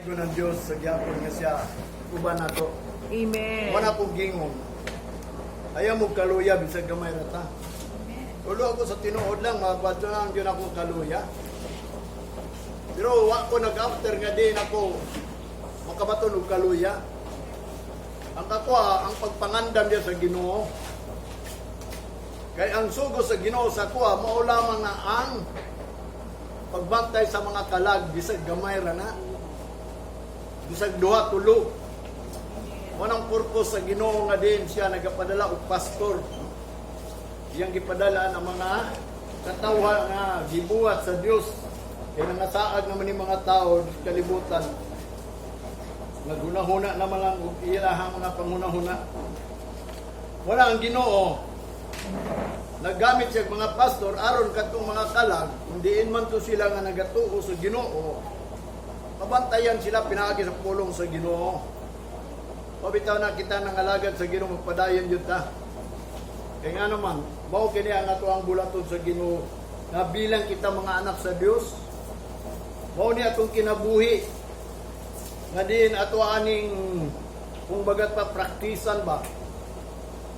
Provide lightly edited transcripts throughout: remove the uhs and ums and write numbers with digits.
Ng Diyos sa gyapon nga siya uban nato. Amen. Wala akong gingon. Ayaw mo kaluya bisag gamay ra ta. Ulo ako sa tinuod lang, mabadto lang yun akong kaluya. Pero wa ko nag-after nga din ako makabaton og kaluya. Ang kakuha, ang pagpangandam niya sa Ginoo. Kay ang sugo sa Ginoo sa kuha, mao lamang na ang pagbantay sa mga kalag, bisag gamay ra na. Bisag duha, tulo. Wanang purpose sa Ginoo nga din siya nagapadala og pastor. Iyang gipadala ang mga katawhan nga gibuhat sa Dios. Kay nangasaag naman ni mga tao sa kalibutan. Naghunahuna naman lang og ilahang mga panghunahuna. Wala ang Ginoo. Naggamit siya og mga pastor aron katong mga kalag, kung diin man to sila nga nagatuo sa Ginoo, mabantayan sila pinaagi sa pulong sa Ginoo. O bitaw na kita nang alagad sa Ginoo, magpadayon jud ta. Kay nga naman, mao kini ang ato ang bulaton sa Ginoo nga bilang kita mga anak sa Dios. Mao ni atong kinabuhi nga diin ato aning kung bagat pa praktisan ba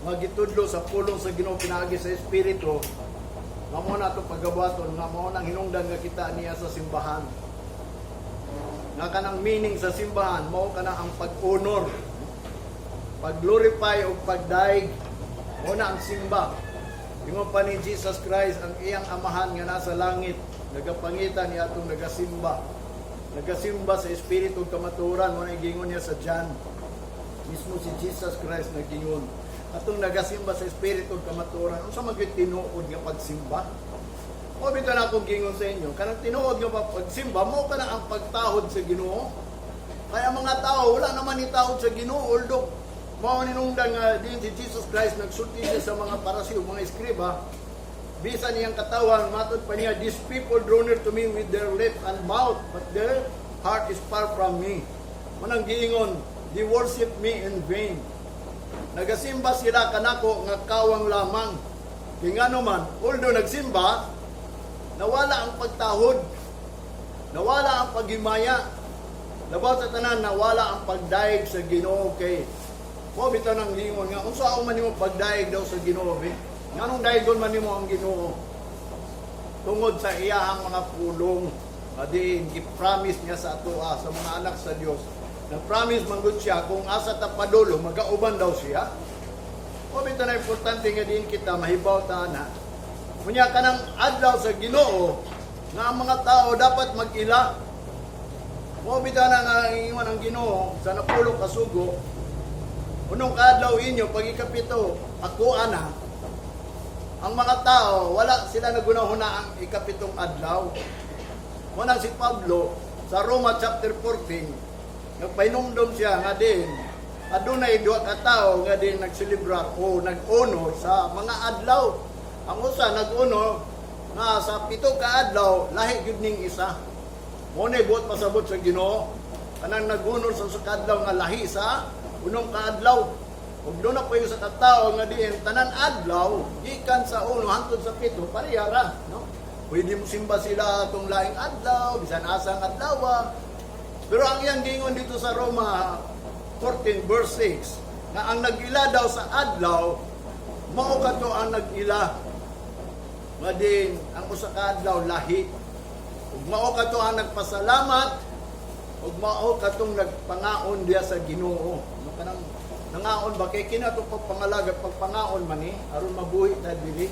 nga gitudlo sa pulong sa Ginoo pinaagi sa Espiritu nga mao na atong pagabuhaton, nga mao nang hinungdan nga kita niya sa simbahan, nga kanang meaning sa simbahan mao kana ang pag-honor, pag-glorify o pagdaig, mao na ang simba. Ingon pa ni Jesus Christ, ang iyang Amahan nga nasa langit nagapangita ni atong nagasimba, nagasimba sa espiritu ug kamatuoran. Mao na giingon niya sa John. Mismo si Jesus Christ naggingon atong nagasimba sa espiritu ug kamatuoran. Unsa man gyud tinuod nga pagsimba? O bitaw na akong gingon sa inyo, kanang tinuod nga pagsimba mo kana ang pagtahod sa Ginoo. Kaya mga tao, wala naman itahod sa Ginoo, although mao ninungdan nga din si Jesus Christ nagsulti siya sa mga Paraseo, mga eskriba, bisan niyang katawan, matod pa niya, "These people draw near to me with their lips and mouth, but their heart is far from me." Manang giingon, "They worship me in vain." Nagasimba sila kanako nga kawang lamang. Kaya nga naman, although nagsimba, nawala ang pagtahod, nawala ang paghimaya, labaw sa tanan, nawala ang pagdayeg sa Ginoo. Kay mo bitaw nang lingon nga unsa man nimo pagdayeg daw sa Ginoo, be? Nganong dayegon man nimo ang Ginoo? Tungod sa iyahang mga pulong nga diin gi-promise niya sa atoa, sa mga anak sa Dios. Na-promise man gud siya kung asa ta padulong, magauban daw siya. O bitaw na importante nga diin kita mahibaw ta na. Unya kanang adlaw sa Ginoo nga ang mga tao dapat mag-ila. Mo bitaw na nga ingon ang Ginoo sa napulo ka sugo, unong kaadlaw inyo, pag ikapito, ako ana. Ang mga tao, wala sila nagunahuna ang ikapitong adlaw. Muna si Pablo, sa Roma chapter 14, nagpahinumdom siya nga din, adunay duha ka tawo nga din nagselebrar o nag-honor sa mga adlaw. Ang usa nag-honor nga sa 7 ka adlaw, lahi gyud ning isa. Mo na buot pasabot sa Ginoo. Kanang nag-honor sa usa ka adlaw nga lahi sa unong kaadlaw. Ug doon na po yung sa katao nga diin tanan adlaw gikan sa uno hangtod sa 7 pareha ra, no? Pwede mo simba sila atong laing adlaw, bisan asang adlaw. Pero ang iyang gingon dito sa Roma 14 verse 6 nga ang nag-ila daw sa adlaw mao kato ang nag-ila nga din ang usa ka adlaw lahi. Ug mao kato ang nagpasalamat ug mao katong nagpangaon diya sa Ginoo. No, kanang nangaon ba kay kina to pagpangalaga, pagpangaon man ni aron mabuhi ta dili.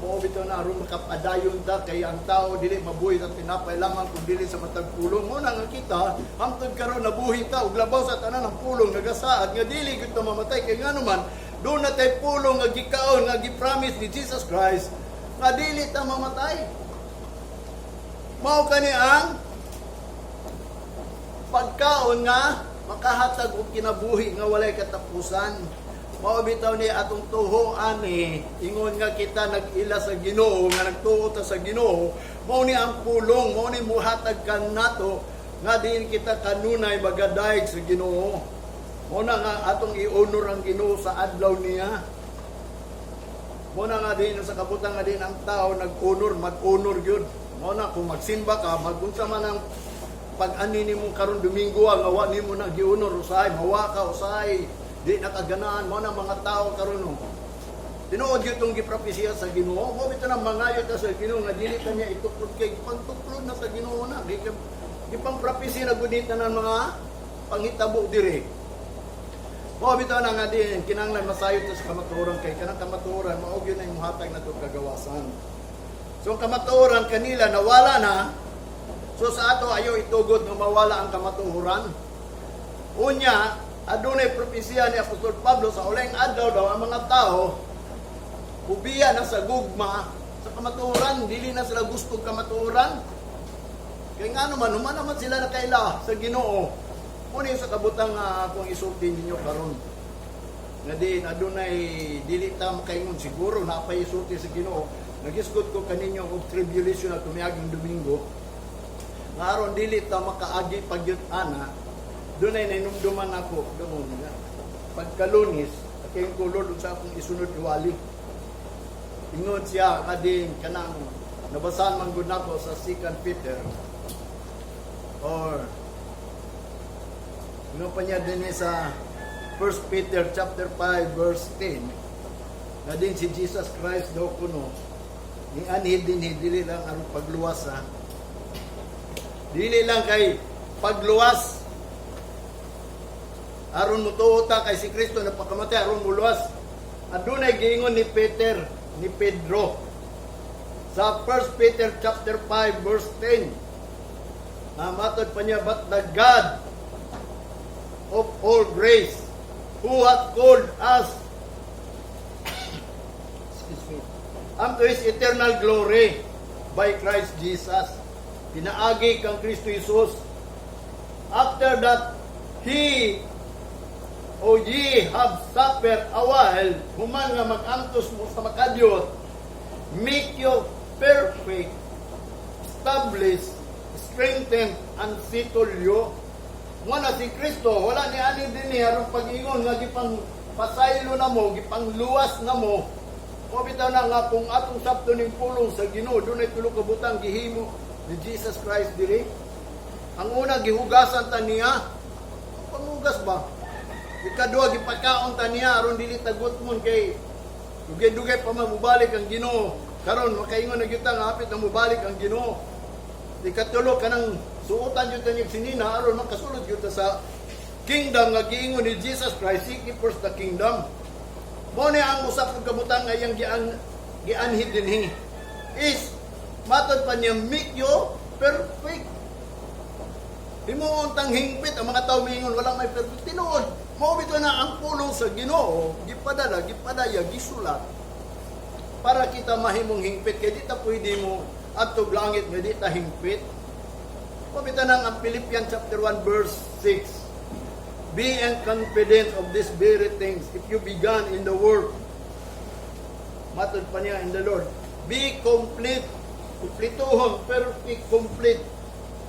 Mao bitaw na aron makapadayon ta, kay ang tao dili mabuhi sa tinapay lamang kun dili sa matag pulong. Mo na nga kita hangtod karon nabuhi ta, ug labaw sa tanan, ang pulong nagasaad nga dili gyud ta mamatay, kay ngano man doon na tay pulong nga gikaon nga gi-promise ni Jesus Christ nga dili ta mamatay. Mao kani ang pagkaon nga makahatag og kinabuhi nga walay katapusan. Mao bitaw ni atong tuho ani, ingon nga kita nag-ila sa Ginoo, nga nagtuo ta sa Ginoo, mao ni ang pulong, mao ni muhatag kanato nga diin kita kanunay magadayeg sa Ginoo. Mao na nga atong i-honor ang Ginoo sa adlaw niya. Mao na nga din sa kabutang nga din ang tao nag-honor, mag-honor gyud. Mao na kung magsimba ka, magunsa man ang Pag ani nimo karon Domingo ang awa nimo na giunor usahay, mawa ka usahay, di na kaganahan mo na mga tao karon, no. Tinuod gyud tong gipropesiya sa Ginoo. Mo bitaw na mangayo ta sa Ginoo nga dili ta niya ituklod kay pagtuklod na sa Ginoo na. Gipang propesiya na gud tanan mga panghitabo diri. Mo bitaw na nga din kinahanglan masayod ta sa kamatuoran kay kanang kamatuoran mao gyud na muhatag nato kagawasan. So ang kamatuoran kanila nawala na. So sa ato, ayo itugot nga mawala ang kamatuoran. Unya, adunay propesiya ni Apostol Pablo, sa ulahing adlaw daw ang mga tao ubiya na sa gugma sa kamatuoran, dili na sila gusto kamatuoran. Kay nga naman, human naman sila nakaila sa Ginoo. Muna yung sa kabutang nga akong isulti ninyo karon. Nga din adunay dili ta makaingon siguro na pa isulti sa Ginoo. Nagisgot ko kaninyo og tribulation na tumiaging Domingo. Nga aron dili ta makaagi pagyud ana, dunay nainumduman ako doon nga pagkalunis, aking ko, "Lord, unsa akong isunod iwali?" Ingon siya kadin kanang nabasahan man gud nako sa Second Peter or ingon pa niya din sa 1 Peter chapter 5 verse 10 na din si Jesus Christ daw kuno ni anhi din, dili lang aron pagluwas, ha. Dili lang kay pagluwas aron mutuo ta kay si Kristo napakamatay aron muluwas. Adunay giingon ni Peter, ni Pedro sa 1 Peter chapter 5 verse 10. Na matod pa niya, "But the God of all grace, who hath called us," excuse me, "unto His eternal glory by Christ Jesus," pinaagi kang Kristo Jesus, "after that He o ye have suffered a while," human nga mag-antos mo sa makadiyot, "make you perfect, establish, strengthen, and settle you." Nga na si Kristo, wala ni ani din ni aron pag-ingon nga gipang pasaylo na mo, gipang luwas na mo. O bitaw na nga kung atong sabto ning pulong sa Ginoo, dunay tulo ka butang gihimo ni Jesus Christ diri. Ang una, gihugasan ta niya. Panghugas ba? Ikaduha, gipakaon ta niya aron dili ta gutmon kay dugay-dugay pa man mubalik ang Ginoo. Karon makaingon na gyud ta nga hapit na mubalik ang Ginoo. Ikatulo, kanang suotan gyud ta niya sinina aron makasulod gyud ta sa kingdom nga giingon ni Jesus Christ, "Seek ye first the kingdom." Mo ni ang usa ka kabutang nga iyang gianhi dinhi is matod pa niya, make you perfect. Himuon tang hingpit. Ang mga tao miingon wala may perfect. Tinuod. Mao bitaw na ang pulong sa Ginoo, gipadala, gipadaya, gisulat para kita mahimong hingpit kay di ta pwede mo adtog langit nga di ta hingpit. Mao bitaw nang ang Philippians chapter 1 verse 6. "Be in confident of these very things, if you began in the work," matod pa niya, "in the Lord, be complete," kumplituhon, perfect, complete,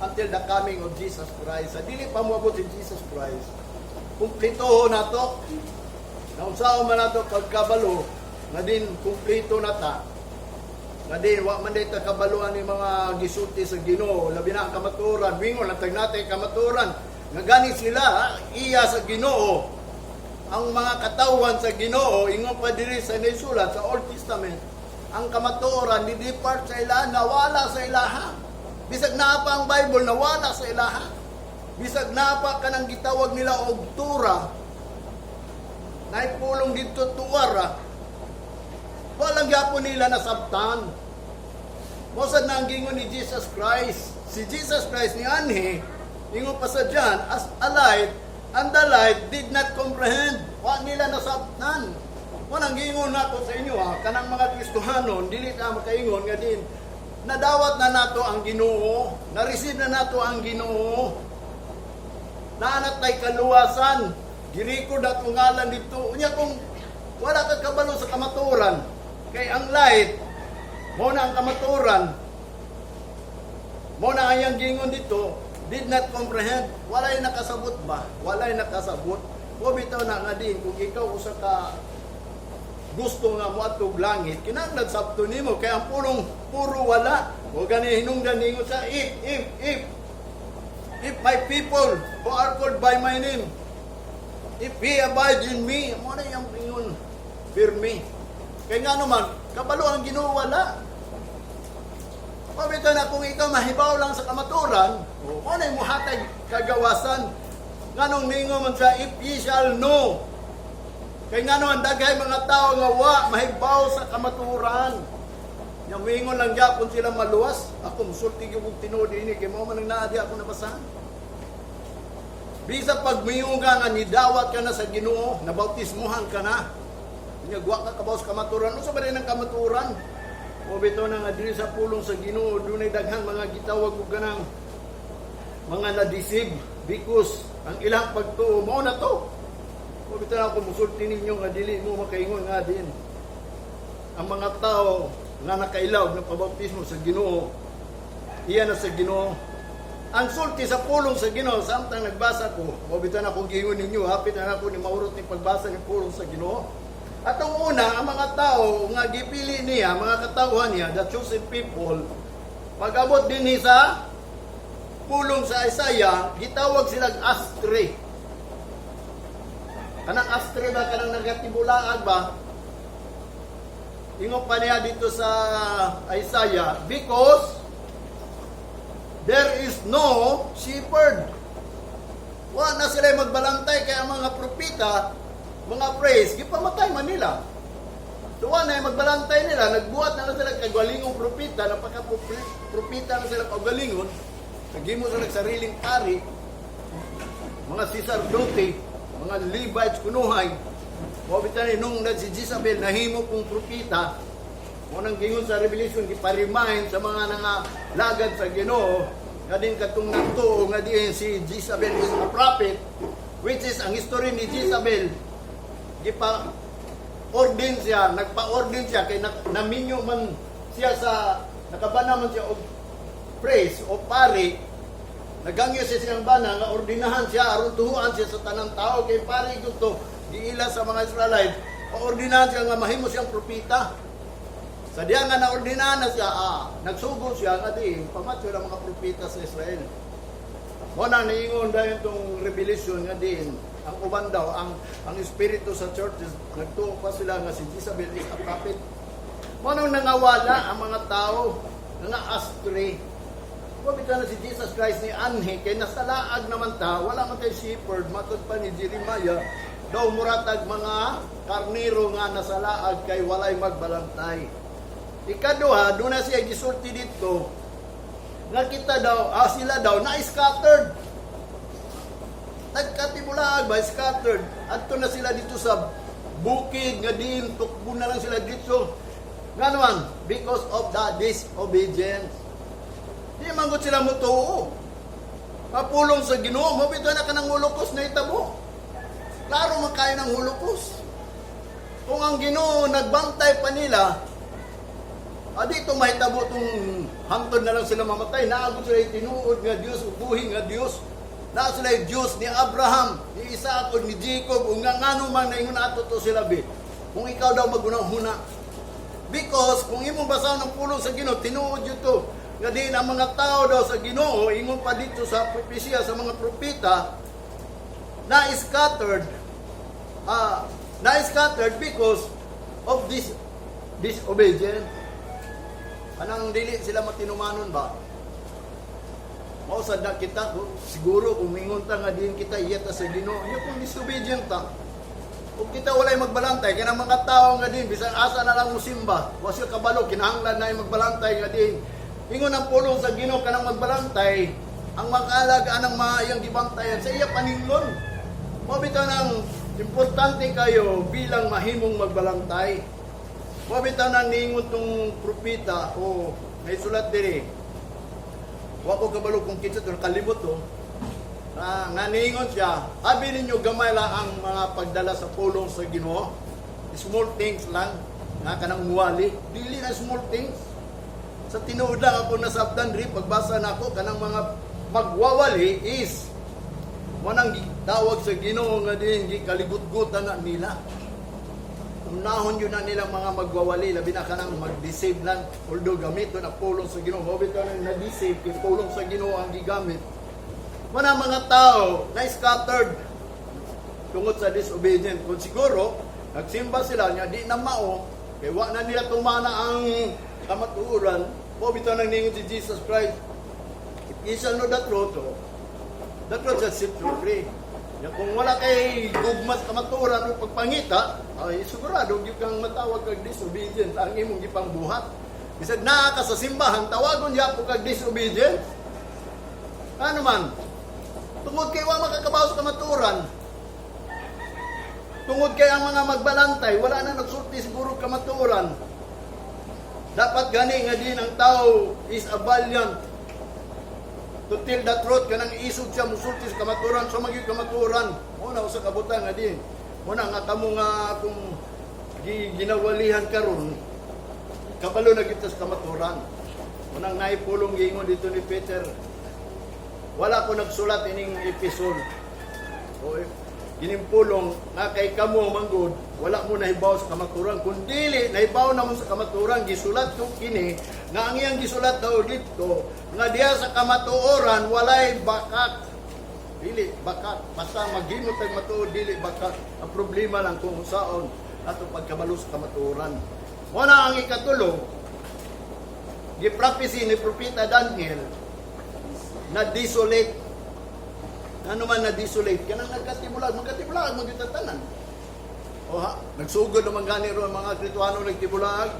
"until the coming of Jesus Christ." Sa dili pa moabot si Jesus Christ, kumplituhon nato. Naunsaon man nato pagkabalo nga din kumplito na ta. Nga din wa man day ta kabaluan ni mga gisulti sa Ginoo, labi na ang kamatuoran, wingon lang tag natin kamatuoran. Nga gani sila iya sa Ginoo. Ang mga katawhan sa Ginoo, ingon pa diri sa naisulat sa Old Testament, ang kamatuoran ni depart sa ilaha, nawala sa ilaha. Bisag naa pa ang Bible, nawala sa ilaha. Bisag naa pa kanang gitawag nila og Tura, naipulong dito tuwara, walang gyapon nila nasabtan. Mao sad na ang gingon ni Jesus Christ. Si Jesus Christ ni anhi, ingon pa sa John, as a light, and the light did not comprehend. Wa nila nasabtan. Walang gingon nako sa inyo ha, kanang mga Kristohanon, dili ta makaingon nga din, nadawat na nato ang Ginoo, na-receive na nato ang Ginoo, naanat tay kaluwasan, girecord ato ngalan dito. Unya kung wala ka kabalo sa kamatuoran, kay ang light, mo na ang kamatuoran, mo na ang gingon dito, did not comprehend, walay nakasabot ba? Walay nakasabot. O bitaw na nga din, kung ikaw usa ka gusto nga moadtog langit, kinahanglan sabto nimo kay ang pulong puro wala. O gani hinungdan ningon sa if, if. If my people who are called by my name, if he abide in me, mao na iyang ingon, pirmi. Kay nga naman, kabalo ang Ginoo wala. Pabito na kung ikaw mahibaw lang sa kamaturan, mao na muhatag kagawasan. Nganong ningo man siya, "If ye shall know." Kay nga naman daghay mga tao nga wa mahibaw sa kamaturan. Nya moingon lang gyapon sila maluwas. Ako musulti gyud og tinuod ini kay mao man ang naa di ako nabasahan. Bisa pag miyuga nga nidawat ka na sa Ginoo, nabautismuhan ka na. Nya wa ka kabaw sa kamaturan. Unsa ba din ang kamaturan? O bitaw na nga diri sa pulong sa Ginoo dunay daghan mga gitawag og kanang mga na-deceive because ang ilang pagtuo mao na to. O bitaw na ako musulti ninyo nga dili mo makaingon nga din ang mga tao nga nakailaw ng pabautismo sa Ginoo, iya na sa Ginoo. Ang sulti sa pulong sa Ginoo samtang nagbasa ko, mo bitaw na akong giingon ninyo, hapit na ako ni maurot ni pagbasa ni pulong sa Ginoo. Atong una, ang mga tao nga gipili niya, mga katawhan niya, the chosen people, pag-abot din ni sa pulong sa Isaiah, gitawag silang astray. Kanang astray ba, kanang nagatibulaag ba? Ingon pa niya dito sa Isaiah, because there is no shepherd. Wa na sila magbalantay kay ang mga propeta, mga priests, gipamatay man nila. So wa na magbalantay nila, nagbuhat na lang sila kagalingon propeta, napaka propeta na sila kagalingon, naghimo sila sariling pari, mga sacerdote, mga Levites kunuhay. Mao bitaw ni nung na si Jezebel nahimo pong propeta, mao nang gingon sa Revelation, gipa-remind sa mga nangalagad sa Ginoo nga din katong nagtuo nga diin si Jezebel is a prophet, which is ang history ni Jezebel, gipa ordain siya, nagpa-ordain siya kay naminyo man siya sa nakabana man siya og priest o pari. Nagangyo siya siyang bana nga ordinahan siya aron tuhuan siya sa tanang tao kay pari gusto giila sa mga Israelite, paordinahan siya nga mahimo siyang propeta. Sa diya nga naordinahan na siya, nagsugo siya nga di pamatyo ang mga propeta sa Israel. Mao na niingon dayon tong Revelation nga din ang uban daw ang espiritu sa churches nagtuo pa sila nga si Jezebel is a prophet. Mao nang nangawala ang mga tao nga astray. Wa bitaw na si Jesus Christ ni anhi kay nasalaag naman ta, wala man tay shepherd, matod pa ni Jeremiah daw muratag mga karniro nga nasalaag kay walay magbalantay. Ikaduha, doon na siya gisulti dito nga kita daw, sila daw na scattered. Nagkatibulaag ba, scattered. Adto na sila dito sa bukid nga diin tukbo na lang sila dito. Nga naman, because of the disobedience. Di man gud sila mutuo. Mapulong sa Ginoo, mao bitaw na kanang Holocaust na itabo. Klaro man kayo ng Holocaust. Kung ang Ginoo nagbantay pa nila, dito mahitabo tong hangtod na lang sila mamatay. Naa gud sila tinuod nga Dios ug buhi nga Dios. Naa sila Dios ni Abraham, ni Isaac ug ni Jacob ug nga ngano man naingon ato to sila bi. Kung ikaw daw magunahuna. Because kung imong basahon ng pulong sa Ginoo, tinuod yun to. Nga din ang mga tao daw sa Ginoo, ingon pa dito sa propesya sa mga propeta, na scattered because of this disobedience. Anang dili sila matinumanon ba? Mao sad na kita siguro kung mingon ta nga diin kita iya ta sa Ginoo, nya kung disobedient ta. Kung kita walay magbalantay kay mga tao nga din bisan asa na lang musimba, wa sila kabalo kinahanglan na magbalantay nga din. Ingon ang pulong sa Ginoo kanang magbalantay, ang mag-alag anang maayang gibantayan sa iya paninglon. Mao bitaw nang importante kayo bilang mahimong magbalantay. Mao bitaw nang niingon tong propeta o may sulat diri. Wa ko kabalo kung kinsa to, kalimot to. Na nga niingon siya, abi ninyo gamay lang ang mga pagdala sa pulong sa Ginoo. Small things lang nga kanang muwali, dili na small things. Sa tinuod lang ako nasabtan ri pagbasa nako kanang mga magwawali is manang tawag sa Ginoo nga din gikaligutgutan na nila. Unahon yun na nilang mga magwawali, labi na kanang mag-deceive lang. Although gamit na pulong sa Ginoo, mao bitaw nang na-deceive kay pulong sa Ginoo ang gigamit. Muna mga tao na scattered tungod sa disobedient. Kung siguro, nagsimba sila niya, di na mao, kay wa na nila tumana ang kamatuoran, mo bitaw nang ningon si Jesus Christ, "If ye shall know the truth, oh, the truth shall set you free." Ya, kung wala kay gugma sa kamatuoran o pagpangita, ay sigurado gyud kang matawag kag disobedient ang imong gipangbuhat. Bisag naa ka sa simbahan, tawagon gyapon kag disobedient. Ano man? Tungod kay wa makakabaw sa kamatuoran. Tungod kay ang mga magbalantay, wala na nagsulti siguro kamatuoran. Dapat gani nga din ang tao is a valiant to tell the truth, kanang isog siya musulti sa kamatuoran, so magyud kamatuoran. Mo na usa ka butang nga din. Mo na nga kamo nga akong ginawalihan karon, kabalo na kita sa kamatuoran. Mo nang naipulong giingon dito ni Peter, wala ko nagsulat ining episode. O ginimpulong nga kay kamo manggod wala mo nahibaw sa kamaturan. Kung dili nahibaw na mo sa kamaturan, gisulat ko kini nga ang iyang gisulat daw dito nga diha sa kamatuoran walay bakak, dili bakak. Basta maghimo tag matuod, dili bakak. Ang problema lang kung unsaon ato pagkabalo sa kamatuoran. Mo na ang ikatulo, gi-prophecy ni Propeta Daniel na desolate. Ano man na desolate? Kanang nagkatibulag, magkatibulag, magyud tanan. O ha, nagsugod naman gani ron mga Kristuhano, nagtibulag.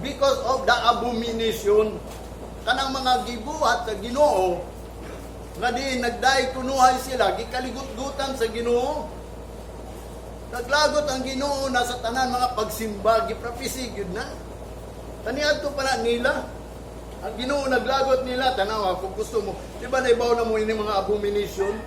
Because of the abomination, kanang mga gibuhat sa Ginoo, nga di nagdaig kunuhay sila, gikaligut-gutan sa Ginoo. Naglagot ang Ginoo na sa tanan mga pagsimba, giprophesy gyud na. Kaniadto pa na nila. Ang Ginoo naglagot nila, tanawa kung gusto mo. Di ba naibaw na mo ini mga abomination?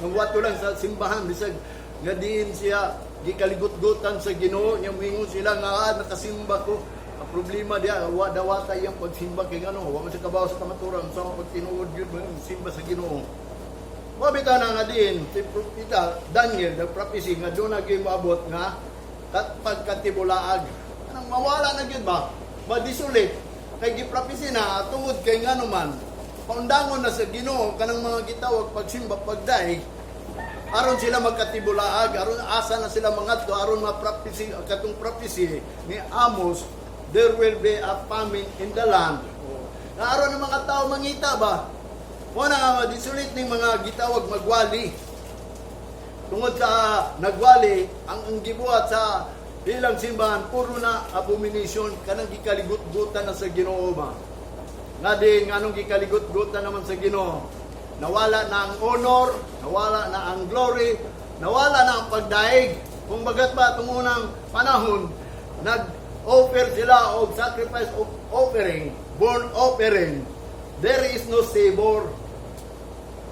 Nang wato lang sa simbahan, bisag nga diin siya gikaligut-gutan sa Ginoo, nya moingon sila nga ah, nakasimba ko. Ang problema diya, wa dawata iyang pagsimba kay ngano, wa man siya kabaw sa kamaturan sa pag tinuod yun simba sa Ginoo. Wa bitaw na nga diin si Propeta Daniel nagprophecy nga doon na gyud moabot nga pagkatibulaag. Anong mawala na gyud ba? Ma-desolate kay gi-prophecy na tungod kay ngano man paundangon na sa Ginoo kanang mga gitawag pagsimba, pagdaig, aron sila magkatibulaag, aron asa na sila mangadto, aron ma-prophecy katong prophecy ni Amos, "There will be a famine in the land." Oh. Na aron ang mga tao mangita ba? Mo na nga ma-desolate ning mga gitawag magwali. Tungod sa nagwali, ang gibuhat sa ilang simbahan puro na abomination, kanang gikaligut-gutan na sa Ginoo ba. Nga din nganong gikaligut-gutan naman sa Ginoo? Nawala na ang honor, nawala na ang glory, nawala na ang pagdaig. Kung bagat ba itong unang panahon, nag-offer sila og sacrifice of offering, burnt offering, there is no savor.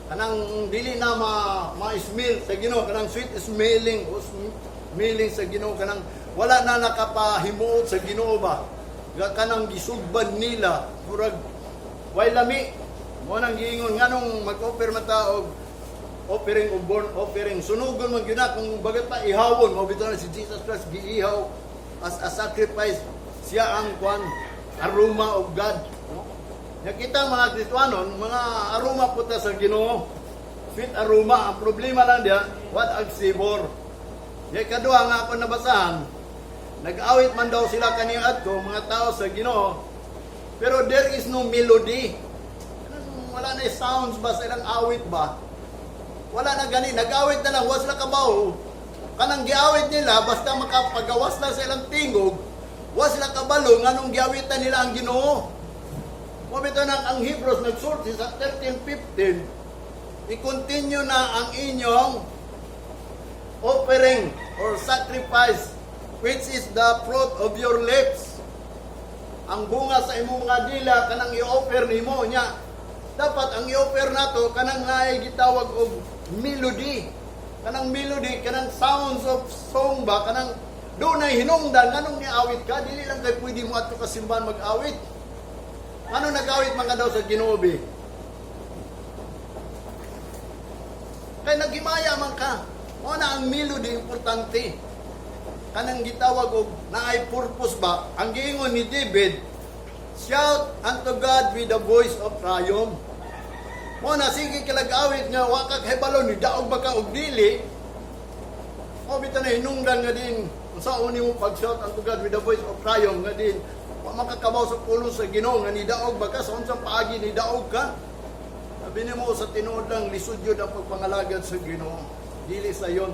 Kanang dili na ma ma-smell sa Ginoo, kanang sweet smelling o smelling sa Ginoo, kanang wala na nakapahimuot sa Ginoo ba. Kanang gisugban nila, murag way lami. Mo nang giingon nganong mag-offer man ta og offering o burnt offering, sunugon man gyud na. Kung bagat pa ihawon mo bitaw na si Jesus Christ giihaw as a sacrifice, siya ang kwan, aroma of God, no? Nya kita mga Kristuhanon, mga aroma po ta sa Ginoo. Sweet aroma. Ang problema lang diya, what ang savor. Ya ikaduha nga ako nabasahan, nag-awit man daw sila kaniyang adto, mga tao sa Ginoo, pero there is no melody. Wala na sounds ba sa ilang awit ba? Wala na gani, nag-awit na lang, was sila kabaw. Kanang giawit nila, basta makapagawas lang sa ilang tingog, was sila kabalo nganong giawitan nila ang Ginoo. Mo bitaw nang ang Hebrews nagsulti sa 13:15, i-continue na ang inyong offering or sacrifice, which is the fruit of your lips. Ang bunga sa imong mga dila kanang i-offer nimo nya. Dapat ang i-offer nato kanang naay gitawag og melody. Kanang melody, kanang sounds of song ba, kanang dunay hinungdan nganong niawit ka, dili lang kay pwede mo adto ka simbahan mag-awit. Ano nag-awit man ka daw sa Ginoo bi? Kay naghimaya man ka. Mo na ang melody importante. Kanang gitawag og naay purpose ba? Ang giingon ni David, "Shout unto God with the voice of triumph." Mo na sige ka awit nga wa ka kahibalo ni daog ba ka og dili. O bitaw na hinungdan nga din unsaon nimo pag-shout unto God with the voice of triumph nga din wa makakabaw sa pulong sa Ginoo nga ni daog ba ka, sa unsang paagi ni daog ka. Sabi nimo, sa tinuod lang, lisod yun ang pagpangalagad sa Ginoo. Dili sa yon.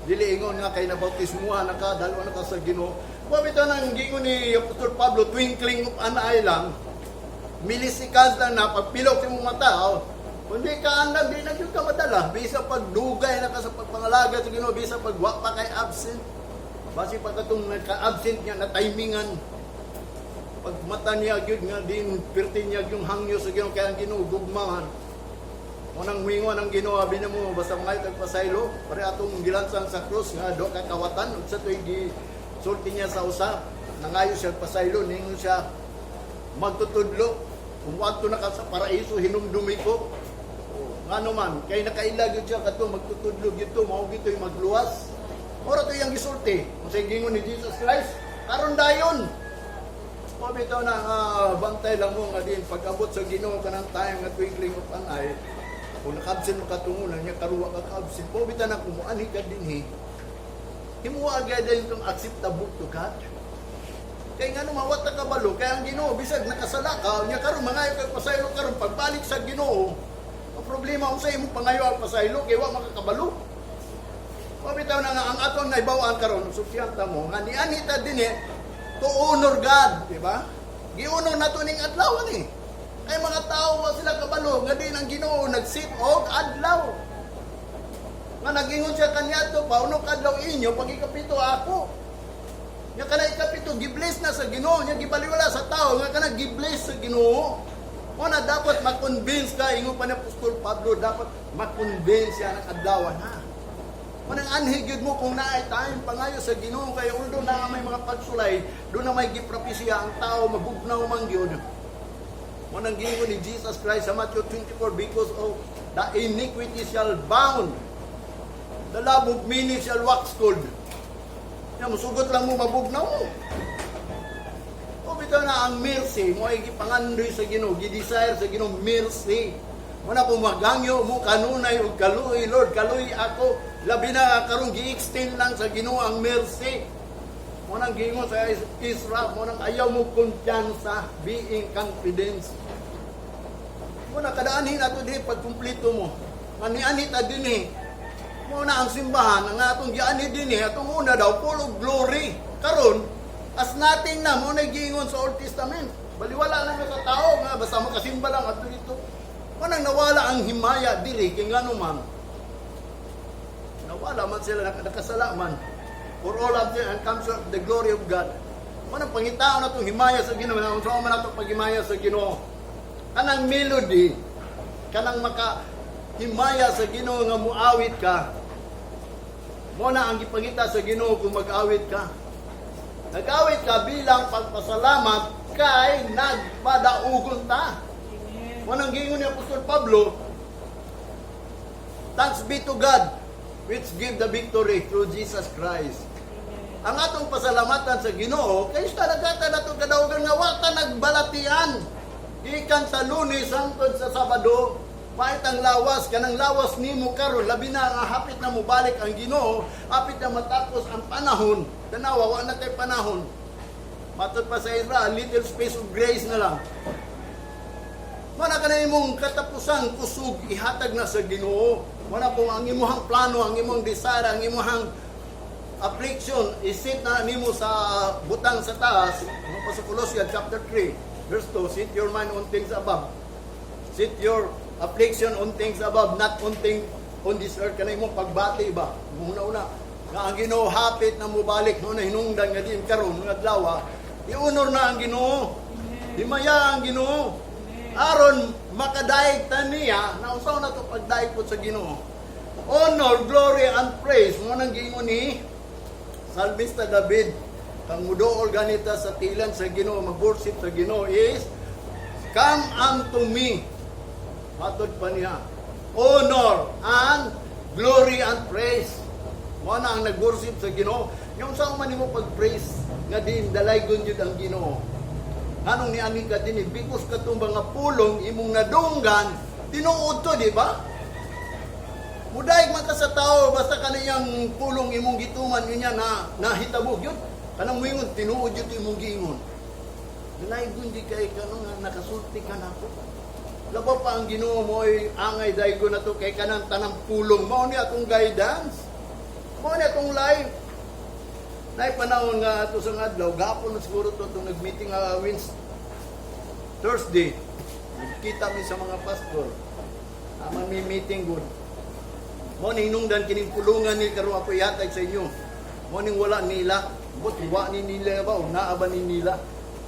Dili ingon nga kay nabautismuhan na ka, dalo na ka sa Ginoo. Wa bitaw nang gingon ni Apostol Pablo, twinkling of an eye lang, milliseconds lang na pagpilok sa imong mata, oh. Kundi ka andam, di na gyud ka madala. Bisa pagdugay na ka sa pagpangalagad sa Ginoo, bisa pag wa pa kay absent. Basi pa katong nagka-absent niya na timingan. Pag mata niya gyud nga din pirti niya yung hangyo sa Ginoo, kaya ang Ginoo gugmahan. Unang wingon ang Ginoo, abi mo basta mga tagpasaylo, pare atong gilansang sa krus nga do ka kawatan ug sa tuig gi sulti niya sa usa, nangayo siya pasaylo, ningon siya magtutudlo kung wadto na ka sa paraiso, hinumdumi ko. Oh, ngano man kay nakaila gyud siya kadto magtutudlo gito mao gito'y magluwas. Ora to iyang gisulti unsay gingon ni Jesus Christ karon dayon. O bitaw na nga bantay lang mo nga din pag-abot sa Ginoo kanang time nga twinkling of an eye, kung naka-absent mo katungunan niya karuwa ka ka-absent po, bitaw na kung muanhi ka dinhi, himuha agad din itong acceptable to God. Kay nga mawat ka kabalo, kay ang Ginoo bisag nakasala ka, nya karon mangayo kag pasaylo karon, pagbalik sa Ginoo, ang problema unsa imong pangayo ang pasaylo kay wa makakabalo. Wa bitaw na nga ang atong nahibaw-an karon, sultihan ta mo nga nianhi ta dinhi to honor God, di ba? Gi-honor nato ning adlaw ni. Kay mga tao wa sila kabalo nga din ang Ginoo nag-set og adlaw. Nga nagingon siya kaniadto, "Pauno kadlaw inyo, pag ikapito ako." Nya kana ikapito gi-bless na sa Ginoo, nya gibaliwala sa tao nga kana gi-bless sa Ginoo. Mo na dapat ma-convince ka, ingon pa ni Apostol Pablo, dapat ma-convince siya ng adlaw na. Manang anhi gyud mo kung naay time pangayo sa Ginoo, kay although na may mga pagsulay, do na may gipropesiya ang tao mabugnaw man gyud. Mo nang giingon ni Jesus Christ sa Matthew 24, "Because of the iniquity shall bound, the love of many shall wax cold." Ya musugot lang mo, mabugnaw mo. O bitaw na ang mercy mo ay gipangandoy sa Ginoo, gi-desire sa Ginoo mercy. Mo na kung magangyo mo kanunay og kaluoy, "Lord, kaluoy ako." Labi na karon gi-extend lang sa Ginoo ang mercy. Mo nang giingon sa Israel, mo nang ayaw mo kumpiyansa, being confidence. Mo na kadaanhin ato dinhi pagkumpleto mo. Manianhi ta dinhi. Mo na ang simbahan ang atong gianhi dinhi, atong una daw full of glory. Karon as nothing na. Mo na giingon sa Old Testament. Baliwala lang na sa tao nga basta makasimba lang ato dito. Mo nang nawala ang himaya diri kay ngano man nawala man sila, nakasala man. For all have sinned and come short of the glory of God. Mo nang pangitaon natong himaya sa Ginoo, unsa man ato paghimaya sa Ginoo? Kanang melody, kanang maka himaya sa Ginoo nga muawit ka. Mo na ang gipangita sa Ginoo kung mag-awit ka. Nag-awit ka bilang pagpasalamat kay nagpadaugon ta. Amen. Mo nang giingon ni Apostol Pablo, "Thanks be to God which give the victory through Jesus Christ." Amen. Ang atong pasalamatan sa Ginoo kay talaga ta natong kadaugan nga wa ta nagbalatian. Gikan sa Lunes hangtod sa Sabado, pait ang lawas, kanang lawas nimo karon, labi na nga hapit na mobalik ang Ginoo, hapit na matapos ang panahon. Tanawa, wa na kay panahon. Matod pa sa Israel, little space of grace na lang. Mana ka na imong katapusang kusog ihatag na sa Ginoo. Mana kung ang imuhang plano, ang imong desire, ang imuhang affliction, isit na nimo sa butang sa taas, ano pa sa Colossians chapter 3, verse 2, "Set your mind on things above. Set your affliction on things above, not on things on this earth." Kanay mo pagbati ba? Muna-una, nga ang Ginoo hapit na mobalik, no na hinungdan nga din karon nga adlaw, i-honor na ang Ginoo. Himaya ang Ginoo. Aron makadaig ta niya, na usaw na to pagdaig po sa Ginoo. Honor, glory, and praise. Mo nang giingon ni Salmista David, kang mudool ganita sa tilan sa Ginoo, mag-worship sa Ginoo is, "Come unto me." Matod pa niya, honor and glory and praise. Mo na ang nag-worship sa Ginoo. Yung sa man nimo pag-praise nga din dalaygon jud ang Ginoo. Nganong niani ka din, because katong mga pulong imong nadunggan. Tinuod to, di ba? Mudaig man ka sa tao basta kaniyang pulong imong gituman niya na nahitabo gyud. Kanang moingon tinuod gyud imong giingon. Daygon di kay kano nga nakasulti ka nako. Labaw pa ang Ginoo mo ay angay daygon na to kay kanang tanang pulong mao ni atong guidance. Mao ni atong life. Nay panahon nga ato sa adlaw gapon na siguro to itong nag-meeting nga Wednesday, Thursday. Nagkita mi sa mga pastor. Aman mi meeting good. Mo ning nungdan kining pulungan ni karon ako ihatag sa inyo. Mo ning wala nila. But wa ni nila ba o naa ba ni nila?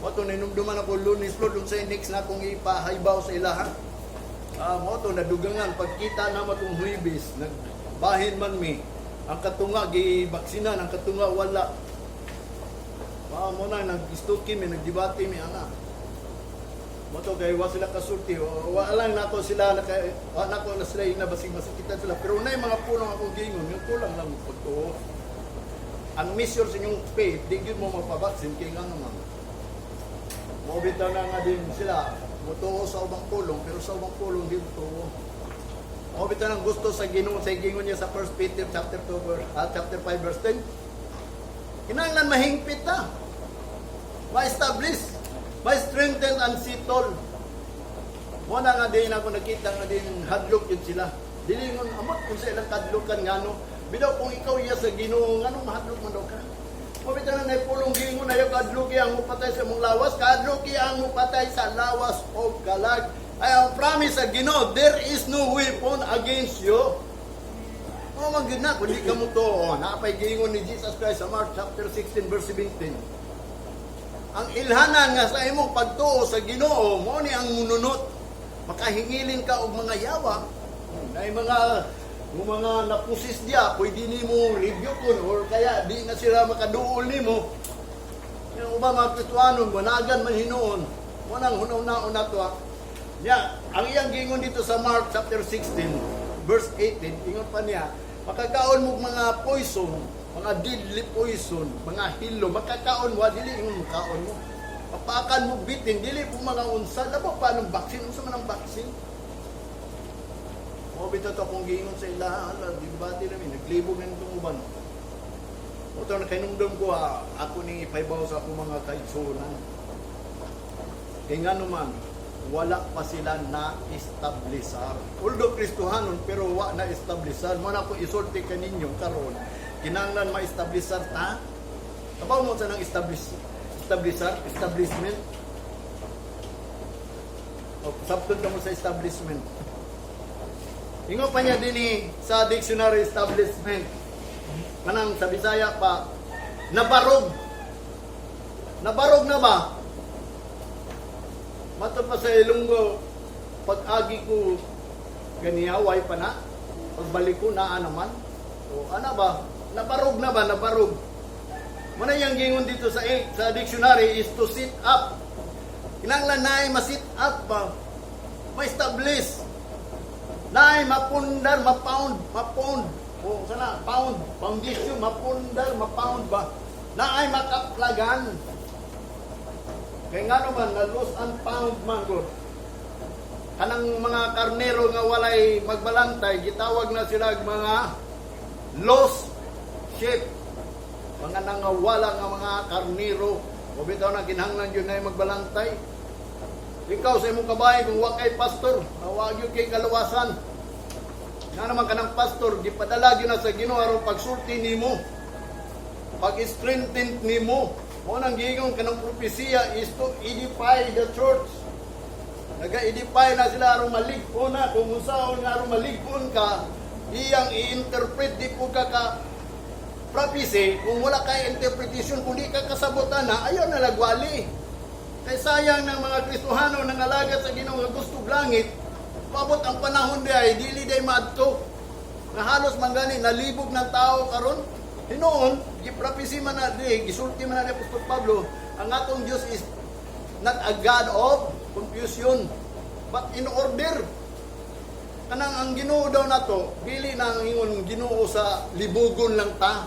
Mo to ninumduman ako Lunes, Lord, unsay next na akong ipahaybaw sa ilaha. Ah, mo to nadugangan pagkita na matong Huwebes, nagbahin man mi. Ang katunga gibaksinan, ang katunga wala. Ah, mo na nag-istuki mi, nagdebate mi ana. Mo to kay wa sila kasulti, wa lang nako sila naka, wa nako na sila na basig masakitan sila. Pero nay mga pulong akong giingon, yung kulang lang mo pagtuo. Ang measure sa inyong faith, di gyud mo mapabaksin kay nga naman. Mo bitaw na nga din sila, mutuo sa ubang pulong, pero sa ubang pulong di mutuo. Mo bitaw nang gusto sa Ginoo sa gingon niya sa 1 Peter chapter 2 verse, chapter 5 verse 10. Kinahanglan mahingpit ta. Ma-establish, ma-strengthen and settle. Mo na nga din ako nakita nga din hadlok yun sila. Dilingon amot kung sa ilang kadlokan ngano. Bidaw kung ikaw iya sa Ginoo nganong mahadlok man daw ka? Mo bitaw na naipulong gingon ayaw kadloki ang mupatay sa imong lawas, kadloki ang mupatay sa lawas o kalag. Ay ang promise sa Ginoo, there is no weapon against you. O man gyud na kun di ka mo to, oh, naapay giingon ni Jesus Christ sa Mark chapter 16 verse 17. Ang ilhanan nga sa imong pagtuo sa Ginoo mo ni ang mununot. Makahingilin ka og mga yawa. Nay mga napusis diya, pwede nimo rebuke or kaya di na sila makaduol nimo. Yung uban mga Kristuano, managan man hinuon. Mo nang hunaw-naon na to. Ah. Nya, ang iyang gingon dito sa Mark chapter 16 verse 18, ingon pa niya, makakaon mo mga poison, mga deadly poison, mga hilo, makakaon mo, dili ingon makaon mo. Mapakan mo bitin, dili po mga unsa, labaw pa ng vaccine, unsa man ang vaccine? Mo bitaw to akong giingon sa ilaha, ala, debate namin, naglibog na nitong uban. O to nakainumdum ko ha, ako ning ipaybaw sa akong mga kaigsuonan. Kay nga naman, wala pa sila na-establisar. Although Kristohanon, pero wa na-establisar. Mo na ako isulti kaninyo karon, kinahanglan ma-establisar ta. Kabaw mo sa nang establish, establisar, establishment. O, sabton ka mo sa establishment. Ingon pa niya din eh, sa dictionary establishment. Kanang sa Bisaya pa, nabarog. Nabarog na ba? Matod pa sa Ilonggo, pag-agi ko ganiyaway pa na, pagbalik ko naa naman. O ana ba? Nabarog na ba? Nabarog. Muna yung gingon dito sa dictionary is to sit up. Kinahanglan na ay ma-sit up ba? Ma-establish. Na ay mapundar, ma-pound, ma-pound. O sana, pound, foundation, mapundar, ma-pound ba? Na ay makaplagan. Kaya nga naman, na lost and found man gud. Kanang mga karnero nga walay magbalantay, gitawag na sila mga lost sheep. Mga nangawala nga mga karnero. O bitaw na kinahanglan yun na magbalantay. Ikaw sa imong kabahay, kung wa kay pastor, wa gyud kay kalawasan. Nga naman kanang pastor, gipadala gyud na sa Ginoo aron pagsulti nimo. Pag-strengthen nimo. Mo nang giingon kanang propesiya is to edify the church. Naga-edify na sila aron malig-on na kung unsaon nga aron malig-on ka, iyang i-interpret di po ka ka prophecy kung wala kay interpretation, kung di ka kasabotan na, ayaw na lagwali. Kay sayang ng mga Kristohano nang alagad sa Ginoo nga gusto og langit, paabot ang panahon di ay dili day maadto. Nga halos man gani nalibog ng tao karon. Hinuon, giprofesy man na di, gisulti man na ni Apostol Pablo, ang atong Dios is not a God of confusion, but in order. Kanang ang Ginoo daw nato, dili na ang ingon Ginoo sa libugon lang ta.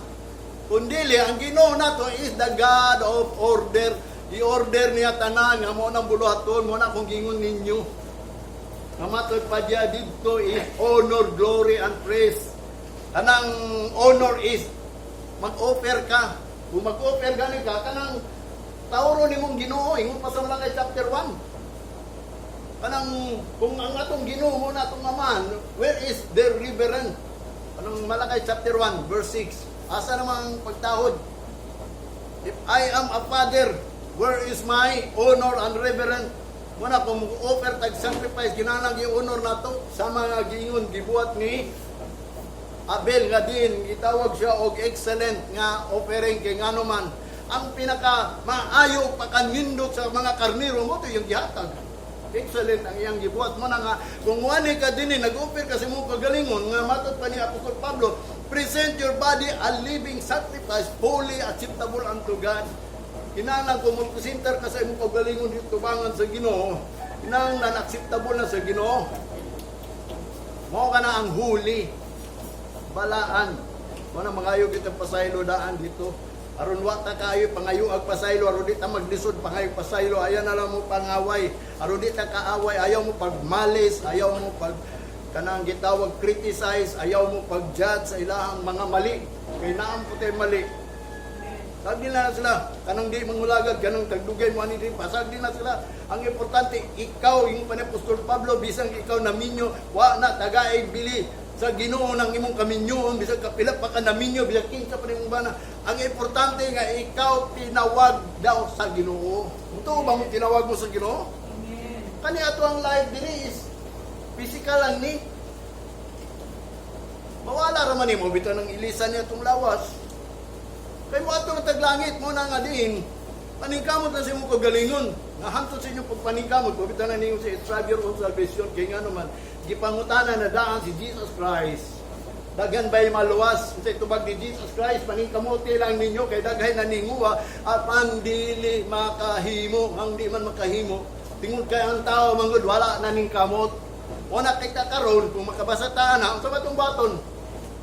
Kundili ang Ginoo nato is the God of order. I-order niya tanan nga mo nang buluhaton, mo na akong gingon ninyo. Nga matod pa diya didto is honor, glory, and praise. Kanang honor is mag-offer ka. Kung mag-offer gani ka, kanang tauro nimong Ginoo, ingon pa sa Malakay chapter 1. Kanang kung ang atong Ginoo mo na atong Amahan, where is their reverend? Kanang Malakay chapter 1 verse 6. Asa naman ang pagtahod? If I am a father, where is my honor and reverend? Muna kung offer tag sacrifice, kinahanglan i-honor nato sa mga giingon gibuhat ni Abel nga din gitawag siya og excellent nga offering, kay ngano man ang pinaka maayo pakanindot sa mga karniro mo to yung gihatag. Excellent ang iyang gibuhat mo na nga kung wani ka dinhi, nag-offer ka sa imong kagalingon nga matod pa ni Apostol Pablo, present your body a living sacrifice, holy, acceptable unto God. Kinahanglan kung magpresentar ka sa imong kagalingon dito tubangan sa Ginoo, kinahanglan acceptable na sa Ginoo. Mao ka na ang holy, balaan. Mao na mangayo kita pasaylo daan dito. Aron wa ta kaayo pangayo ag pasaylo, aron di ta maglisod pangayo pasaylo, ayaw na lang mo pangaway. Aron di ta kaaway, ayaw mo pagmalis, ayaw mo pag kanang gitawag criticize, ayaw mo pag-judge sa ilahang mga mali. Kay naam po tayo mali. Sagdi na sila. Kanang di mangulagad, kanang tagdugay mo ani di, pasagdi na sila. Ang importante, ikaw, yung pa ni Apostol Pablo, bisang ikaw naminyo, wa na tagaig bili sa Ginoo ng imong kaminyoon, bisag kapila pa ka naminyo, bisag kinsa pa nimong bana. Ang importante nga ikaw tinawag daw sa Ginoo. Ito ba mo tinawag mo sa Ginoo? Amen. Kani ato ang life diri is physical lang ni. Mawala ra man nimo bitaw ng ilisan niya itong lawas. Kay mo ato tag langit mo na nga diin. Paningkamot na sa imong kagalingon. Nga hantod sa inyong pagpaningkamot, bitaw na ninyo sa strive your own salvation, kay nga naman gipangutana na daan si Jesus Christ. Daghan ba'y maluwas sa tubag ni Jesus Christ? Paningkamuti lang ninyo kay daghay na ninguha apan dili makahimo, ang di man makahimo. Tingod kay ang tao manggod wala na ning kamot. Wala kita karon kung makabasa ta na unsa ba tong baton?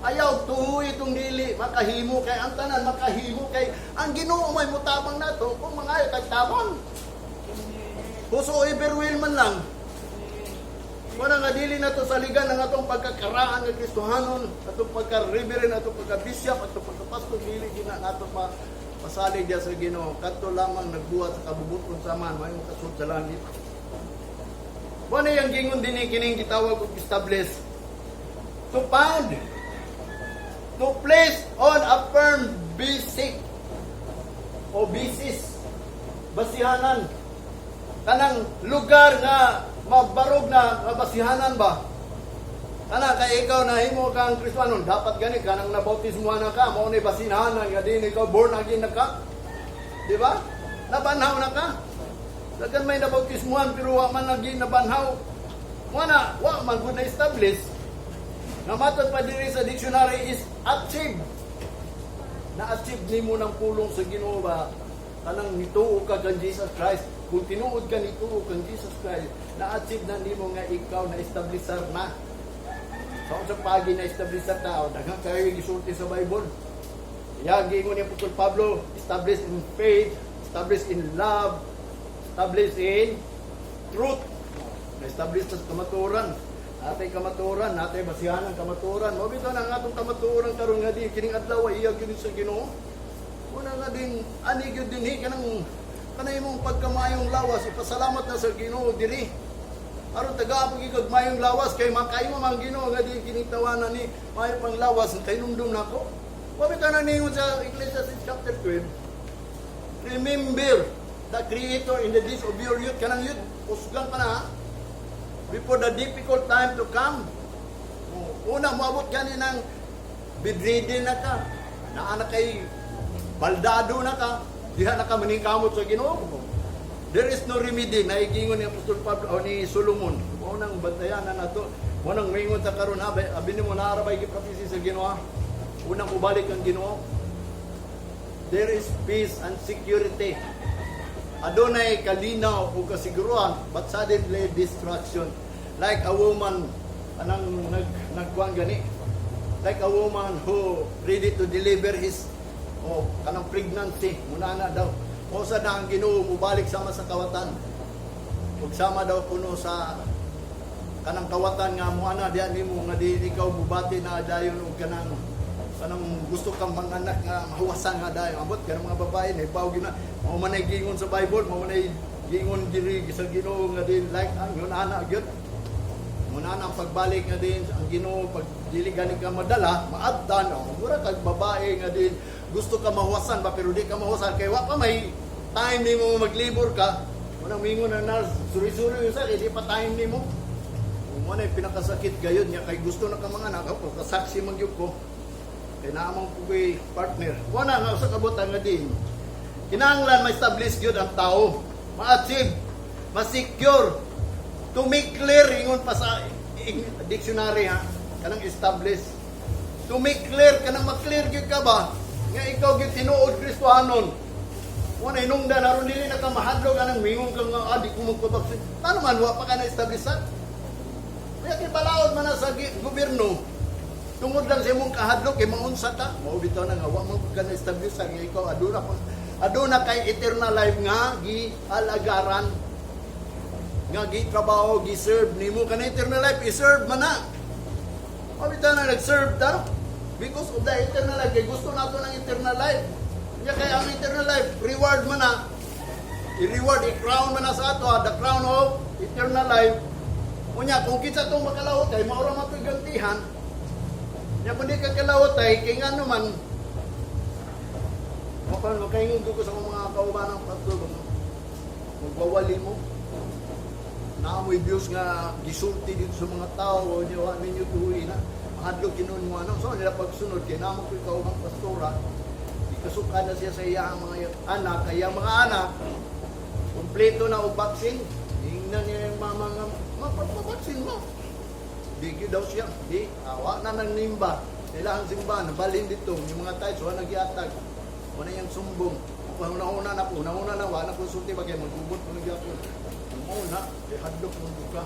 Ayaw tuhoy itong dili makahimo, kay ang tanan makahimo, kay ang Ginoo may mutabang nato kung mangayo kag tabang. Whosoever will man lang. Wala nga dili na to saligan ang atong pagkakaraan nga Kristohanon, atong pagka-reverend, atong pagka-bishop, atong pagka-pastor, dili gina nato pa pasalig diya sa Ginoo. Kadto lamang nagbuhat sa kabubuton sa man, may makasud sa langit. Wala yung gingon din kining gitawag og establish. To found, to place on a firm basic o basis, basihanan, kanang lugar nga mabarog na nga basihanan ba. Kana kay ikaw na himo kang Kristohanon, dapat gani kanang nabautismo na ka, mao ni basihanan nga din ikaw born again na ka, di ba? Nabanhaw na ka. Daghan may nabautismuhan pero wa man lagi nabanhaw. Mo na wa man gud na establish. Nga matod pa diri sa dictionary is achieve. Na-achieve nimo ng pulong sa Ginoo ba? Kanang nituo ka kan Jesus Christ. Kung tinuod ka nituo kan Jesus Christ, na-achieve na nimo nga ikaw na establisher na. Sa unsang pagi na establisher tao, daghan kayo gisulti sa Bible. Ya giingon ni Apostol Pablo, establish in faith, establish in love, establish in truth. Na-establish sa kamaturan. Natay kamaturan, natay basihan ang kamaturan. Mao bitaw na ang atong kamaturan karon nga di kining adlaw ay iya gyud sa Ginoo. Una nga din ani gyud dinhi kanang kanay imong pagkamayong lawas, ipasalamat na sa Ginoo diri. Aron taga pag ikag mayong lawas kay makaimo man Ginoo nga di kining tawanan ni mayo pang lawas kay numdum nako. Wa bitaw na ningon sa Ecclesiastes chapter 12. Remember the Creator in the days of your youth. Kanang youth, usgan pa na ha? Before the difficult time to come. Oh, una, moabot gani ng bedridden na ka. Naa na kay baldado na ka. Diha na ka maningkamot sa Ginoo. There is no remedy na igingon ni Apostol Pablo o ni Solomon. Mao nang bantayan na nato. Mao nang maingon ta karon ha, abi nimo naa ra bay giprophecy sa Ginoo, ha? Unang mubalik ang Ginoo. There is peace and security. Adunay kalinaw o kasiguruhan, but suddenly destruction. Like a woman anang nagkuan gani. Like a woman who ready to deliver his oh kanang pregnancy, muna na daw. O sa na ang Ginoo mubalik sama sa kawatan. Ug sama daw kuno sa Kanang kawatan nga mo ana diyan nimo nga di ikaw mubati na dayon og kanang gusto kang manganak nga mahuwasan nga dayon. Ambot kanang mga babae nahibaw gyud na mao man ay giingon sa Bible, mao man ay giingon diri sa Ginoo nga din like ang yun ana gyud. Muna na ang pagbalik nga din ang Ginoo, pag dili gani ka madala, maabtan o mura kag babae nga din gusto ka mahuwasan ba, pero di ka mahuwasan kay wa pa may time nimo maglibor ka. Unang mingon na nurse, "Suri-suri sa kay di pa time nimo." Mo na pinakasakit gayon niya kay gusto na ka mga anak. Ako kasaksi man gyud ko kay naamang ko kay partner. Wala nga sa kabutan nga din kinahanglan ma-establish gyud ang tao, ma-achieve, ma-secure, to make clear. Ingon pa sa dictionary ha, kanang establish, to make clear, kanang ma-clear gyud ka ba nga ikaw gyud tinuod Kristohanon. Wala hinungdan aron dili na ka mahadlok anang mingon ka nga, "Ah, di ko magpabaksin." Paano man wa pa ka na establish? Kaya kay balaod man na sa gobyerno tungod lang sa imong kahadlok kay maunsa ta. Mao bitaw na nga wa man ka na establish nga ikaw aduna kay eternal life nga gialagaran, nga gitrabaho, gi-serve nimo. Kanang eternal life, i-serve man na. Mao bitaw na nag-serve ta because of the eternal life, kay gusto nato ng eternal life. Kaya kay ang eternal life reward man na, i-reward, i-crown man na sa ato, the crown of eternal life. Unya, kung kinsa tong makalawot ay mao ra man to'y gantihan. Nya kung di ka kalawot ay kay ngano man mapal makaingon ko sa mga kauban ng pastor ba, magwawali mo. Naamoy views nga gisulti dito sa mga tao o niya wa ninyo tuwi na mahadlok kinon mo ano. So nila pagsunod kay namo ko'y kaubang pastora, ikasuka na siya sa iyang mga anak, kaya mga anak kumpleto na og vaccine. Ingnan niya yung mama nga, "Mapapabaksin mo." Di gyud daw siya. Di, awa na nang nimba. Kailangan simbahan, nabalhin dito. Yung mga tayo, so nagyatag. Wala yung sumbong. Una-una na po, una-una na, wala konsulti ba kay magubot mo nagyapon. Una, kay hadlok mo ka.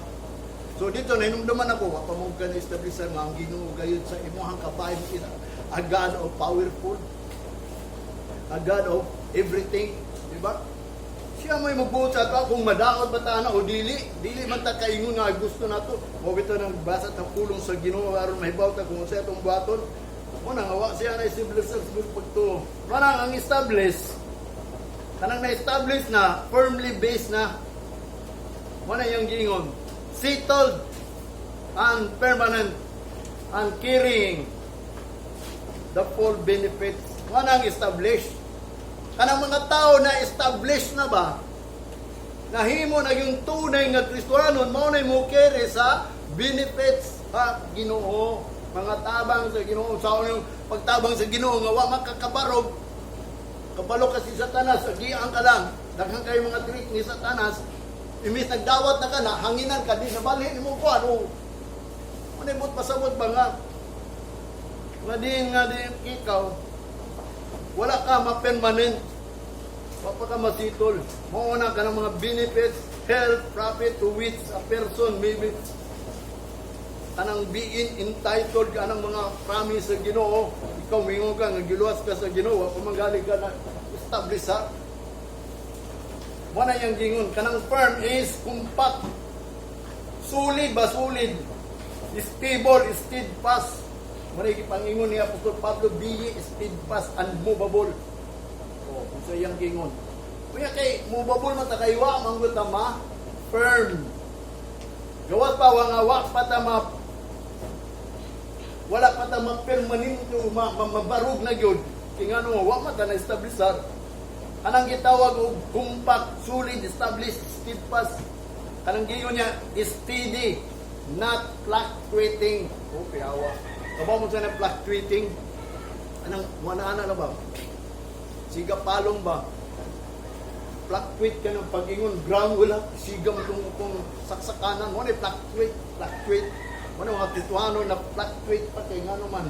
So dito, nahinumduman ako, wa pa mo ka na-establish nga ang Ginoo gayud sa imuhang kabahin is a God of powerful, a God of everything, di ba? Siya may magbuot sa ato kung madaot ba ta na o dili, dili man ta kaingon nga gusto nato. Mo bitaw nang basa ta pulong sa Ginoo aron mahibaw ta kung unsa atong buhaton. Mo nang wa siya na establish sa pagtuo. Manang ang establish, kanang na-establish na, firmly based na. Mo na yung giingon. Settled and permanent and carrying the full benefits. Mo nang establish. Kanang mga tao na establish na ba, nahimo na yung tunay nga Kristohanon, mao na mo carry sa benefits sa Ginoo, mga tabang sa Ginoo, sa yung pagtabang sa Ginoo nga wa makakabarog. Kabalo kasi Satanas, agian ka lang. Daghan kayo mga trick ni Satanas. Imbis nagdawat na ka na, hanginan ka, di na balhin mo ko ano. Ano yung pasabot ba nga din ikaw, wala ka ma-permanent. Wa pa ka masitol. Mauna ka ng mga benefits, health, profit to which a person may be kanang being entitled ka ng mga promise sa Ginoo. Ikaw mingon ka nga giluwas ka sa Ginoo, wa pa man gali ka na establish sa. Wala yung gingon kanang firm is compact, solid ba, solid, stable, steadfast. Wala yung pangingon ni Apostol Pablo, "Be ye steadfast, unmovable." Oh, kung sa iyang gingon. Kuya kay movable man ta kay wa man gud ta ma firm. Gawas pa wa nga wa pa ta ma wala pa ta ma permanente, mabarog na gyud. Kay ngano wa man ta na establish. Kanang gitawag og compact, solid, established, steadfast. Kanang giyon niya steady, not fluctuating. Okay, awa. Kabaw mo sa na fluctuating? Anong wala na ba? Siga palong ba? Fluctuate ka ng pag-ingon, ground wala, siga mo kung saksakanan mo, na fluctuate, fluctuate. Wala mga Kristohano na fluctuate pa kay ngano man.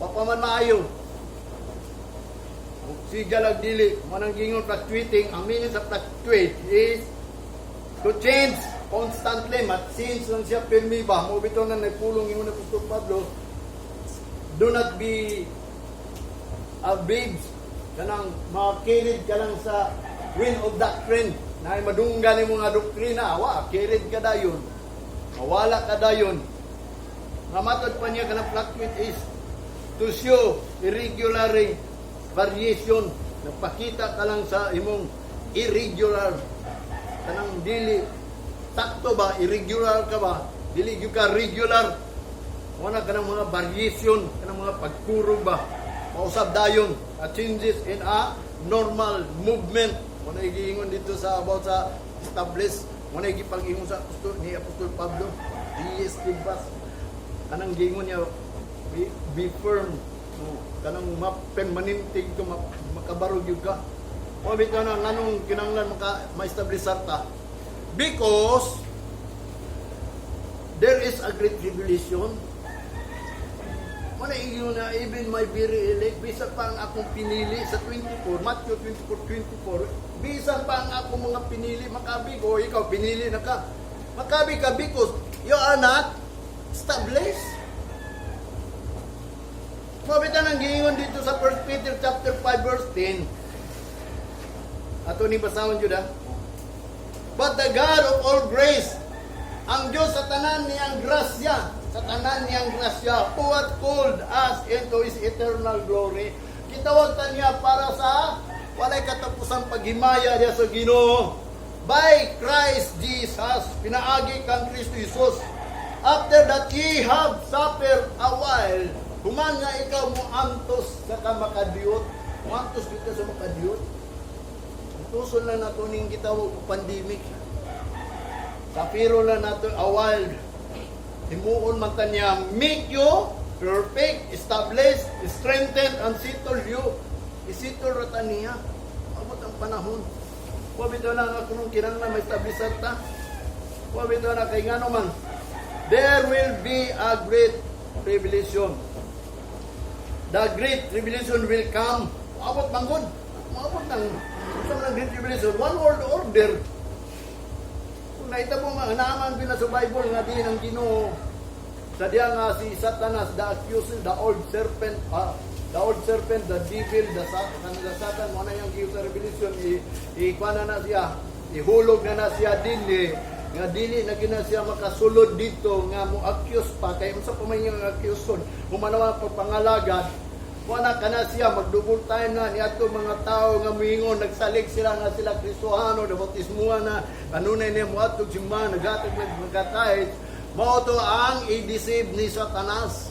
Wa pa man maayo. Siga lang dili, manang gingon fluctuating, ang meaning sa fluctuate is to change constantly, mat-change lang siya pirmi ba. Mo bitaw na nagpulong ingon ni Apostol Pablo, "Do not be a babes," kanang makirid ka lang sa wind of doctrine na madunggan ni mga doktrina, wa carried ka dayon. Mawala ka dayon. Nga matod pa niya kanang fluctuate is to show irregular variation. Nagpakita ka lang sa imong irregular, kanang dili sakto ba, irregular ka ba, dili gyud ka regular. Wala kanang mga variation, kanang mga pagkurog ba, mausab dayon a changes in a normal movement. Wala giingon dito sa about sa establish. Wala gipag-ingon sa apostol ni Apostol Pablo, be steadfast. Kanang giingon niya, be firm, no? Kanang mapermanente ka, makabarog gyud ka. O bitaw na nganong kinahanglan maka ma-establish ta, because there is a great tribulation. Wala ingon na even my very elect, bisan pa ang akong pinili sa 24, Matthew 24:24, bisan pa ang akong mga pinili makabig, o ikaw pinili na ka. Makabig ka because you are not established. Mabita nang giingon dito sa 1 Peter chapter 5 verse 10. Ato ni basahon jud ah. But the God of all grace, ang Diyos sa tanan niyang grasya, sa tanan niyang grasya, who hath called us into His eternal glory. Gitawag ta niya para sa walay katapusang paghimaya niya sa Ginoo. By Christ Jesus, pinaagi kang Kristo Jesus. After that ye have suffered a while, human nga ikaw mo antos sa kamakadiyot, mo antos dito sa makadiyot. Tuson lang nato ning gitawag og pandemic. Suffer lang nato a while. Himuon man ta niya, make you perfect, establish, strengthen, and settle you. I-settle ra ta niya. Abot ang panahon. Wa bitaw na nga kunong kinahanglan ma-establish ta. Wa bitaw na kay ngano man. There will be a great tribulation. The great tribulation will come. Abot man gud. Maabot ng sa mga great tribulation, one world order. Kung naitabo nga naaman pina sa Bible nga diin ang Ginoo sa diya nga si Satanas, the accuser, the old serpent, the old serpent, the devil, the Satan, mo na yung sa Revelation, i ikuana na siya, ihulog na na siya dinhi, nga dili na gina siya makasulod dito nga mo accuse pa kay unsa pa man yung accusation humanawa pagpangalagad. Wala ka na siya, mag-double time na niadto mga tao nga muingon, nagsalig sila nga sila Kristohano, nabautismuhan na, kanunay niya moadtog simbahan, naghatag nag nagkatahit. Mao to ang i-deceive ni Satanas.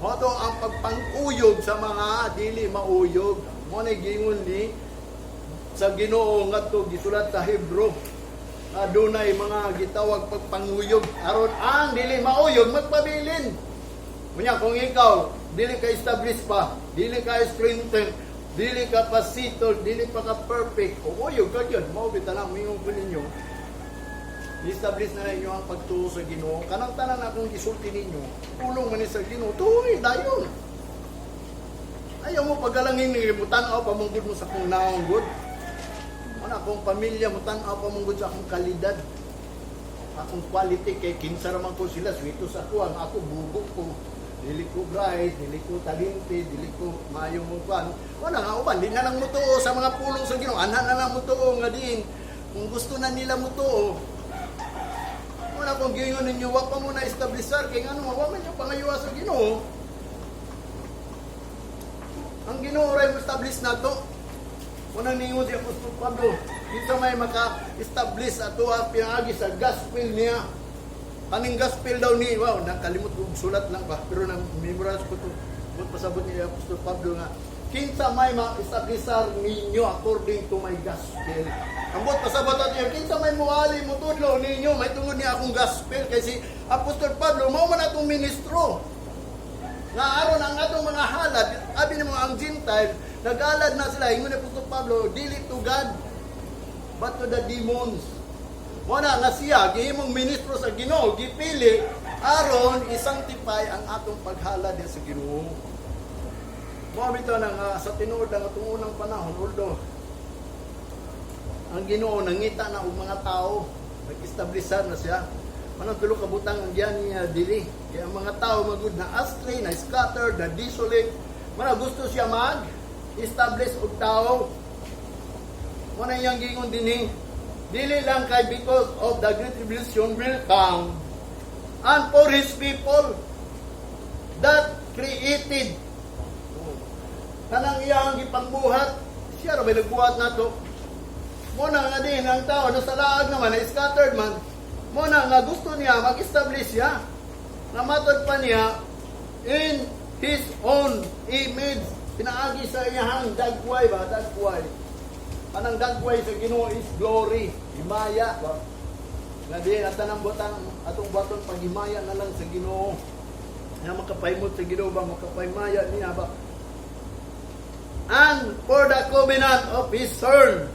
Mao to ang pagpang-uyog sa mga dili mauyog. Mo na gingon ni sa Ginoo ngadto gisulat sa Hebrew. Adunay mga gitawag pagpanguyog aron ang dili mauyog magpabilin. Kunya kung ikaw dili ka establish pa, dili ka strengthen, dili ka pa settled, dili pa ka perfect, o uyog ka gyud, mao bitaw na moingon ko ninyo. I-establish na ninyo ang pagtuo sa Ginoo. Kanang tanan akong gisulti ninyo, pulong man ni sa Ginoo, tuoy dayon. Ayaw mo pagalangin ni mo tan-aw pa man gud mo sa akong naong gud. Wala akong pamilya mo tan-aw pa man gud sa akong kalidad. Akong quality kay kinsa ra man ko sila swito sa ako ang ako bugo ko. Dili ko bright, dili ko talented, dili ko maayo mo kwan. Wala nga uban, di na lang mo tuo sa mga pulong sa Ginoo. Anha na lang mo tuo nga diin. Kung gusto na nila mo tuo, wala kong giingon ninyo, wa pa mo na establisar kay ngano wa man yung pangayuwa sa Ginoo. Ang Ginoo ray mo establish nato. Unang ningon si Apostol Pablo, kinsa may maka-establish ato pinaagi sa gospel niya. Kaning gospel daw ni, wow, nakalimot ko og sulat lang ba, pero na memorize ko to. But pasabot ni Apostol Pablo nga, kinsa may ma-establisar ninyo according to my gospel. Ang buot pasabot ato niya, kinsa may muali mo tudlo ninyo, may tungod niya akong gospel. Kay si Apostol Pablo, mao man atong ministro. Nga aron ang atong mga halad, abi ni mga ang Gentile, nagalad na sila, ingon ni Apostol Pablo, dili to God, but to the demons. Wala nga siya, gihimong ministro sa Ginoo, gipili, aron i-sanctify ang atong paghalad sa Ginoo. Mao bitaw na nga sa tinuod ang atong unang panahon, although ang Ginoo nangita na og mga tao, nag-establisar na siya. Manang tulo ka butang ang giyan niya dili. Kaya ang mga tao magud na astray, na scattered, na desolate. Mana gusto siya mag establish og tao. Muna iyang giingon dinhi. Dili lang kay because of the great tribulation will come. And for His people that created. Oh. Kanang iyang gipangbuhat, siya ra may nagbuhat nato. Mao na nga din ang tao nasa laag naman, na scattered man. Mao na nga gusto niya mag-establish siya. Na matod pa niya in His own image. Pinaagi sa iyang dagway ba? Dagway. Anang dagway sa Ginoo is glory, himaya ba? Nga di at tanang butan atong buhaton paghimaya na lang sa Ginoo. Nga makapahimot sa Ginoo ba, makapahimaya niya ba? And for the covenant of His Son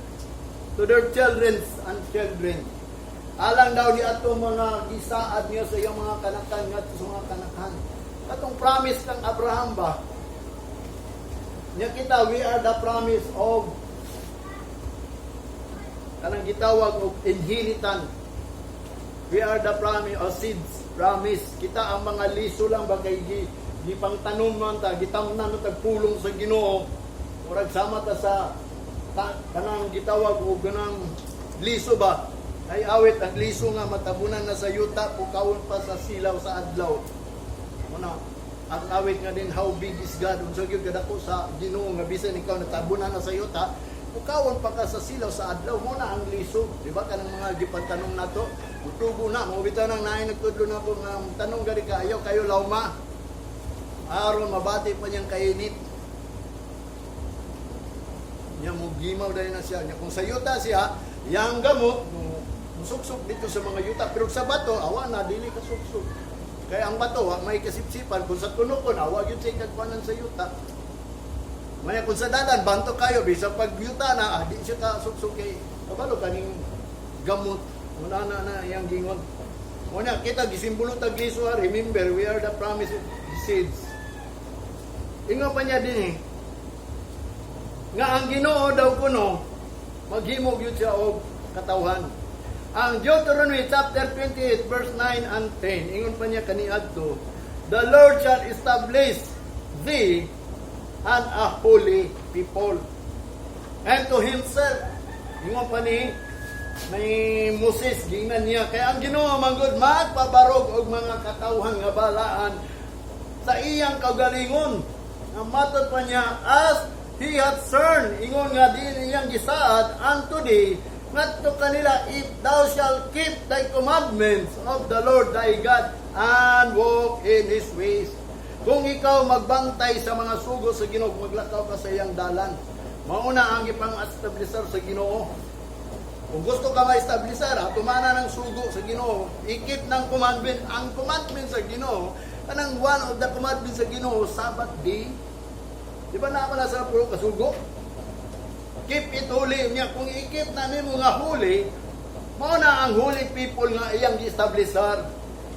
to their children and children. Alang daw di ato mga gisaad niya sa iyang mga kanakan ngadto sa mga kanakan. Katong promise kang Abraham ba? Nya kita, we are the promise of kanang gitawag og inheritance. We are the promise of seeds, promise. Kita ang mga liso lang ba kay gipangtanom man ta, gitamnan ta pulong sa Ginoo. Murag sama ta sa kanang gitawag og kanang liso ba? Ay awit ang liso nga matabunan na sa yuta, pukawon pa sa silaw sa adlaw. Muna, ang awit nga din, "How Big Is God?" Unsa gyud kadako sa Ginoo nga bisan ikaw natabunan na sa yuta, pukawon pa ka sa silaw sa adlaw. Mo na ang liso, di ba, kanang mga gipantanom nato, mutubo na. Mo bitaw nang naay nagtudlo nako nga tanong gani ka ayaw kayo lawma aron mabati pa niyang kainit niya, mo gimaw dahil na siya niya. Kung sa yuta siya yang gamot mo musuksok dito sa mga yuta, pero sa bato awa na, dili ka suksok kaya ang bato wa may kasipsipan. Kung sa tunokon, awa gyud siya kagkuanan sa yuta. Maya kung sa dalan banto kayo, bisa pag yuta na, di siya ka suksok kay kabalo kaning gamot. Wala na na iyang gingon. Muna kita gisimbolo tag liso ha. Remember, we are the promise of seeds. Ingon pa niya din eh nga ang Ginoo daw kuno maghimo gyud siya og katawhan. Ang Deuteronomy chapter 28 verse 9 and 10, ingon pa niya kaniadto, "The Lord shall establish thee and a holy people and to himself." Ingon pa ni may Moses, gingnan niya kay ang Ginoo manggod magpabarog og mga katawhan nga balaan sa iyang kaugalingon. Nga matod pa niya, "As he hath sworn," ingon nga din iyang gisaad, "unto thee," ngadto kanila, "if thou shalt keep thy commandments of the Lord thy God and walk in His ways." Kung ikaw magbantay sa mga sugo sa Ginoo, maglakaw ka sa iyang dalan. Mauna ang ipang-establisar sa Ginoo. Kung gusto ka ma-establisar, tumana ng sugo sa Ginoo, i-keep ng commandment. Ang commandment sa Ginoo, kanang one of the commandments sa Ginoo, Sabbath day. Di ba naa na sa puro kasugo? Keep it holy niya. Kung i-keep na nimo nga holy, mao na ang holy people nga iyang gi-establisar.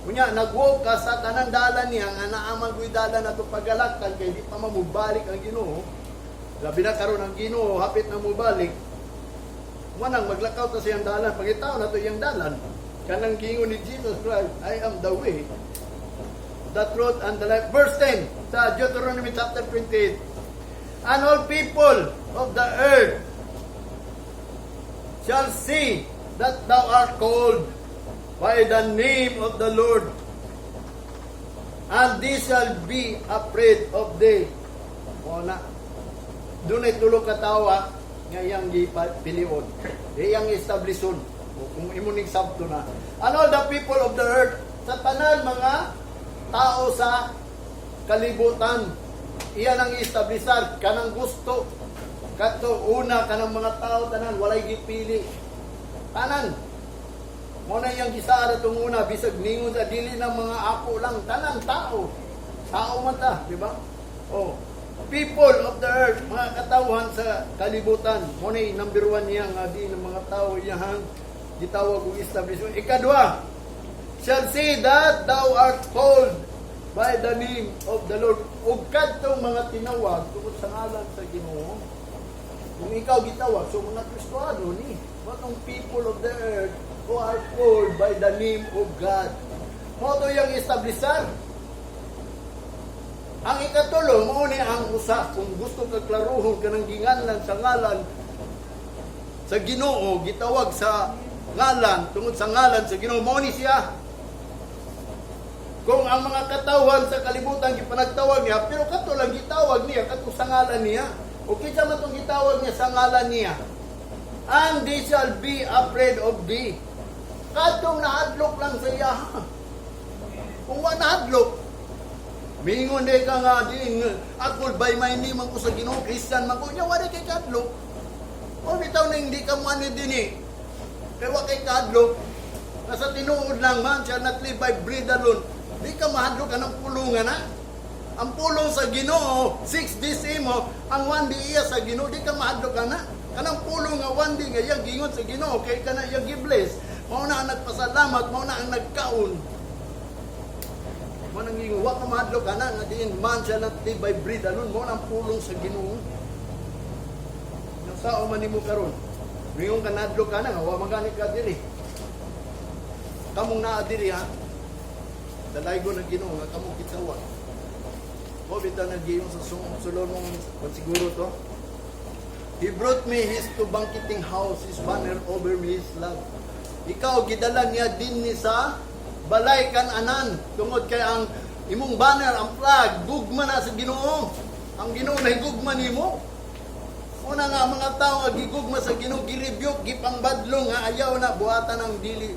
Kunya, nag-walk ka sa tanang dalan niya, nga naa man ko'y dalan na ito pagalaktan, kay di pa mamubalik ang Ginoo. Labi na karon ang Ginoo, hapit na mubalik. Manang maglakaw ta sa iyang dalan, pangitaw na to iyang dalan. Kanang gingon ni Jesus Christ, "I am the way, the truth, and the life." Verse 10 sa Deuteronomy chapter 28. "And all people of the earth shall see that thou art called by the name of the Lord, and they shall be afraid of thee." O na, dunay tulo ka tawa nga iyang gipilion. Iyang establishon. O kung imo ning sabto na. "And all the people of the earth," sa tanan mga tao sa kalibutan, iyan ang establisar kanang gusto kadto una kanang mga tao tanan, walay gipili. Tanan. Mo na iyang gisaad atong una, bisag ningon sa dili ng mga apo lang, tanan tao. Tao man ta, di ba? Oh. People of the earth, mga katawhan sa kalibutan. Mo na number one niya nga di ng mga tao iyang gitawag og establishment. Ikadua, "shall see that thou art called by the name of the Lord." Ug kadtong mga tinawag tungod sa ngalan sa Ginoo. Kung ikaw gitawag, so mga Kristohano ni, matong people of the earth who are called by the name of God. Mao to yung establisar. Ang ikatulo, mao ni ang usa, kung gusto ka klaruhon kanang ginganlan sa ngalan sa Ginoo, gitawag sa ngalan, tungod sa ngalan sa Ginoo, mao ni siya. Kung ang mga katawhan sa kalibutan gipanagtawag niya, pero kato lang gitawag niya katong sa ngalan niya. O kinsa man tong gitawag niya sa ngalan niya? And they shall be afraid of thee. Katong nahadlok lang sa iya. Kung wa nahadlok, mingon di ka nga din, ako by my name man ko sa Ginoo, Christian man ko, nya wala kay kadlok. O bitaw ning di ka mo ani dinhi. Kay wa kay kadlok. Nasa tinuod lang, man shall not live by bread alone. Di ka mahadlok anang pulungan na. Ang pulong sa Ginoo, 6 days imo, ang 1 day iya sa Ginoo, di ka mahadlok ana. Kanang pulong nga 1 day nga iyang gingon sa Ginoo, kay kana iyang gi-bless. Mao na ang nagpasalamat, mao na ang nagkaon. Mao nang gingon, wa ka mahadlok ana nga diin man shall not live by bread alone, mao na ang pulong sa Ginoo. Yung sao man nimo karon. Mingon ka nahadlok ka na nga wa man gani ka diri. Kamong naa diri ha. Dalaygo ng Ginoo nga kamo gitawag. O bitaw naggiyon sa Song of Solomon, kung siguro to. He brought me his to banqueting house, his banner over me his love. Ikaw gidala niya din ni sa balay kan anan tungod kay ang imong banner, ang flag, gugma na sa Ginoo. Ang Ginoo na gugma nimo. Una nga ang mga tao nga gigugma sa Ginoo, girebuke, gipangbadlong nga ayaw na buhatan ng dili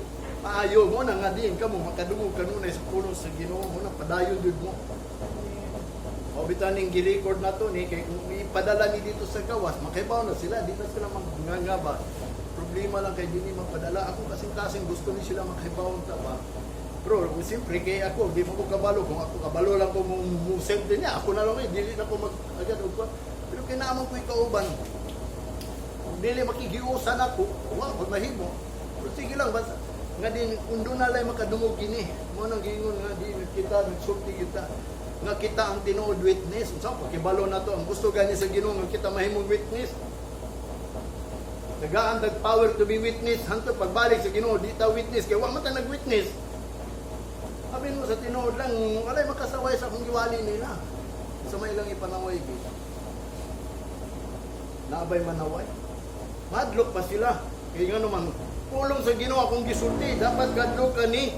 maayo mo na nga diin kamo makadungog kanunay sa pulong sa Ginoo mo na padayon jud mo. O bitaw ning gi-record na to ni kay kung ipadala ni dito sa gawas, makibaw na sila, di na sila magnganga ba. Problema lang kay dili magpadala. Ako kasing-kasing gusto ni sila makibaw ta ba. Pero siyempre kay ako, di mo ko kabalo. Kung ako kabalo lang ko mo send din niya, ako na lang eh, dili na ko mag agad og kuwan. Pero kinamang ko ikauban. Kung dili makigiusan ako, wa pag mahimo. Pero sige lang basta nga din kung doon na lang makadungog kini, mo nang giingon nga di kita nagsulti kita nga kita ang tinuod witness. Unsa pakibalo na to ang gusto gani sa Ginoo nga kita mahimong witness. Tagaan tag power to be witness hangtod pagbalik sa Ginoo, di ta witness kay wa man ta nag-witness. Sabi mo sa tinuod lang, walay makasaway sa akong giwali nila. Sa may ilang ipanaway gi. Naabay manaway. Madlok pa sila. Kaya nga naman, pulong sa Ginoo akong gisulti, dapat gadlok ka ni.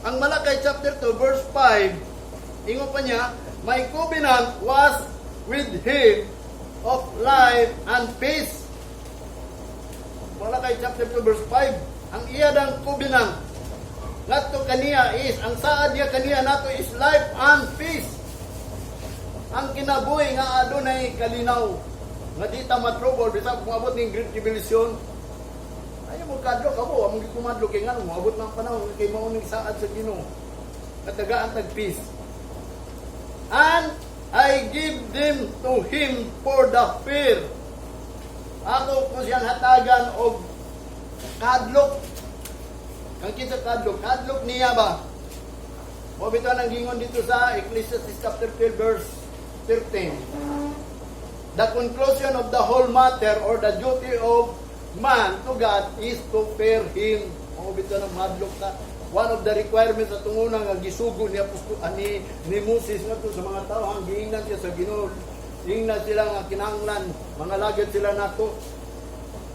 Ang Malakay chapter 2 verse 5, ingon pa niya, "My covenant was with him of life and peace." Malakay chapter 2 verse 5, ang iya dang covenant ngadto kaniya is, ang saad niya kaniya nato is life and peace. Ang kinabuhi nga adunay kalinaw nga di ta matrouble bisag moabot ning Great Tribulation. Ayaw mo kadlok ako, among gikumadlok kay ngano moabot ng panahon kay mao ning saad sa Ginoo. Katagaan tag peace. And I give them to him for the fear. Ako ko siyang hatagan og kadlok. Kang kinsa kadlok? Kadlok niya ba? O bitaw nang gingon dito sa Ecclesiastes chapter 12 verse 13. The conclusion of the whole matter or the duty of man to God is to fear Him. O bitaw nang madlok ta. One of the requirements sa tunguna nga gisugo ni apostol ni Moses ngadto sa mga tao ang giingnan siya sa Ginoo. Ingnan sila nga kinahanglan mga sila nako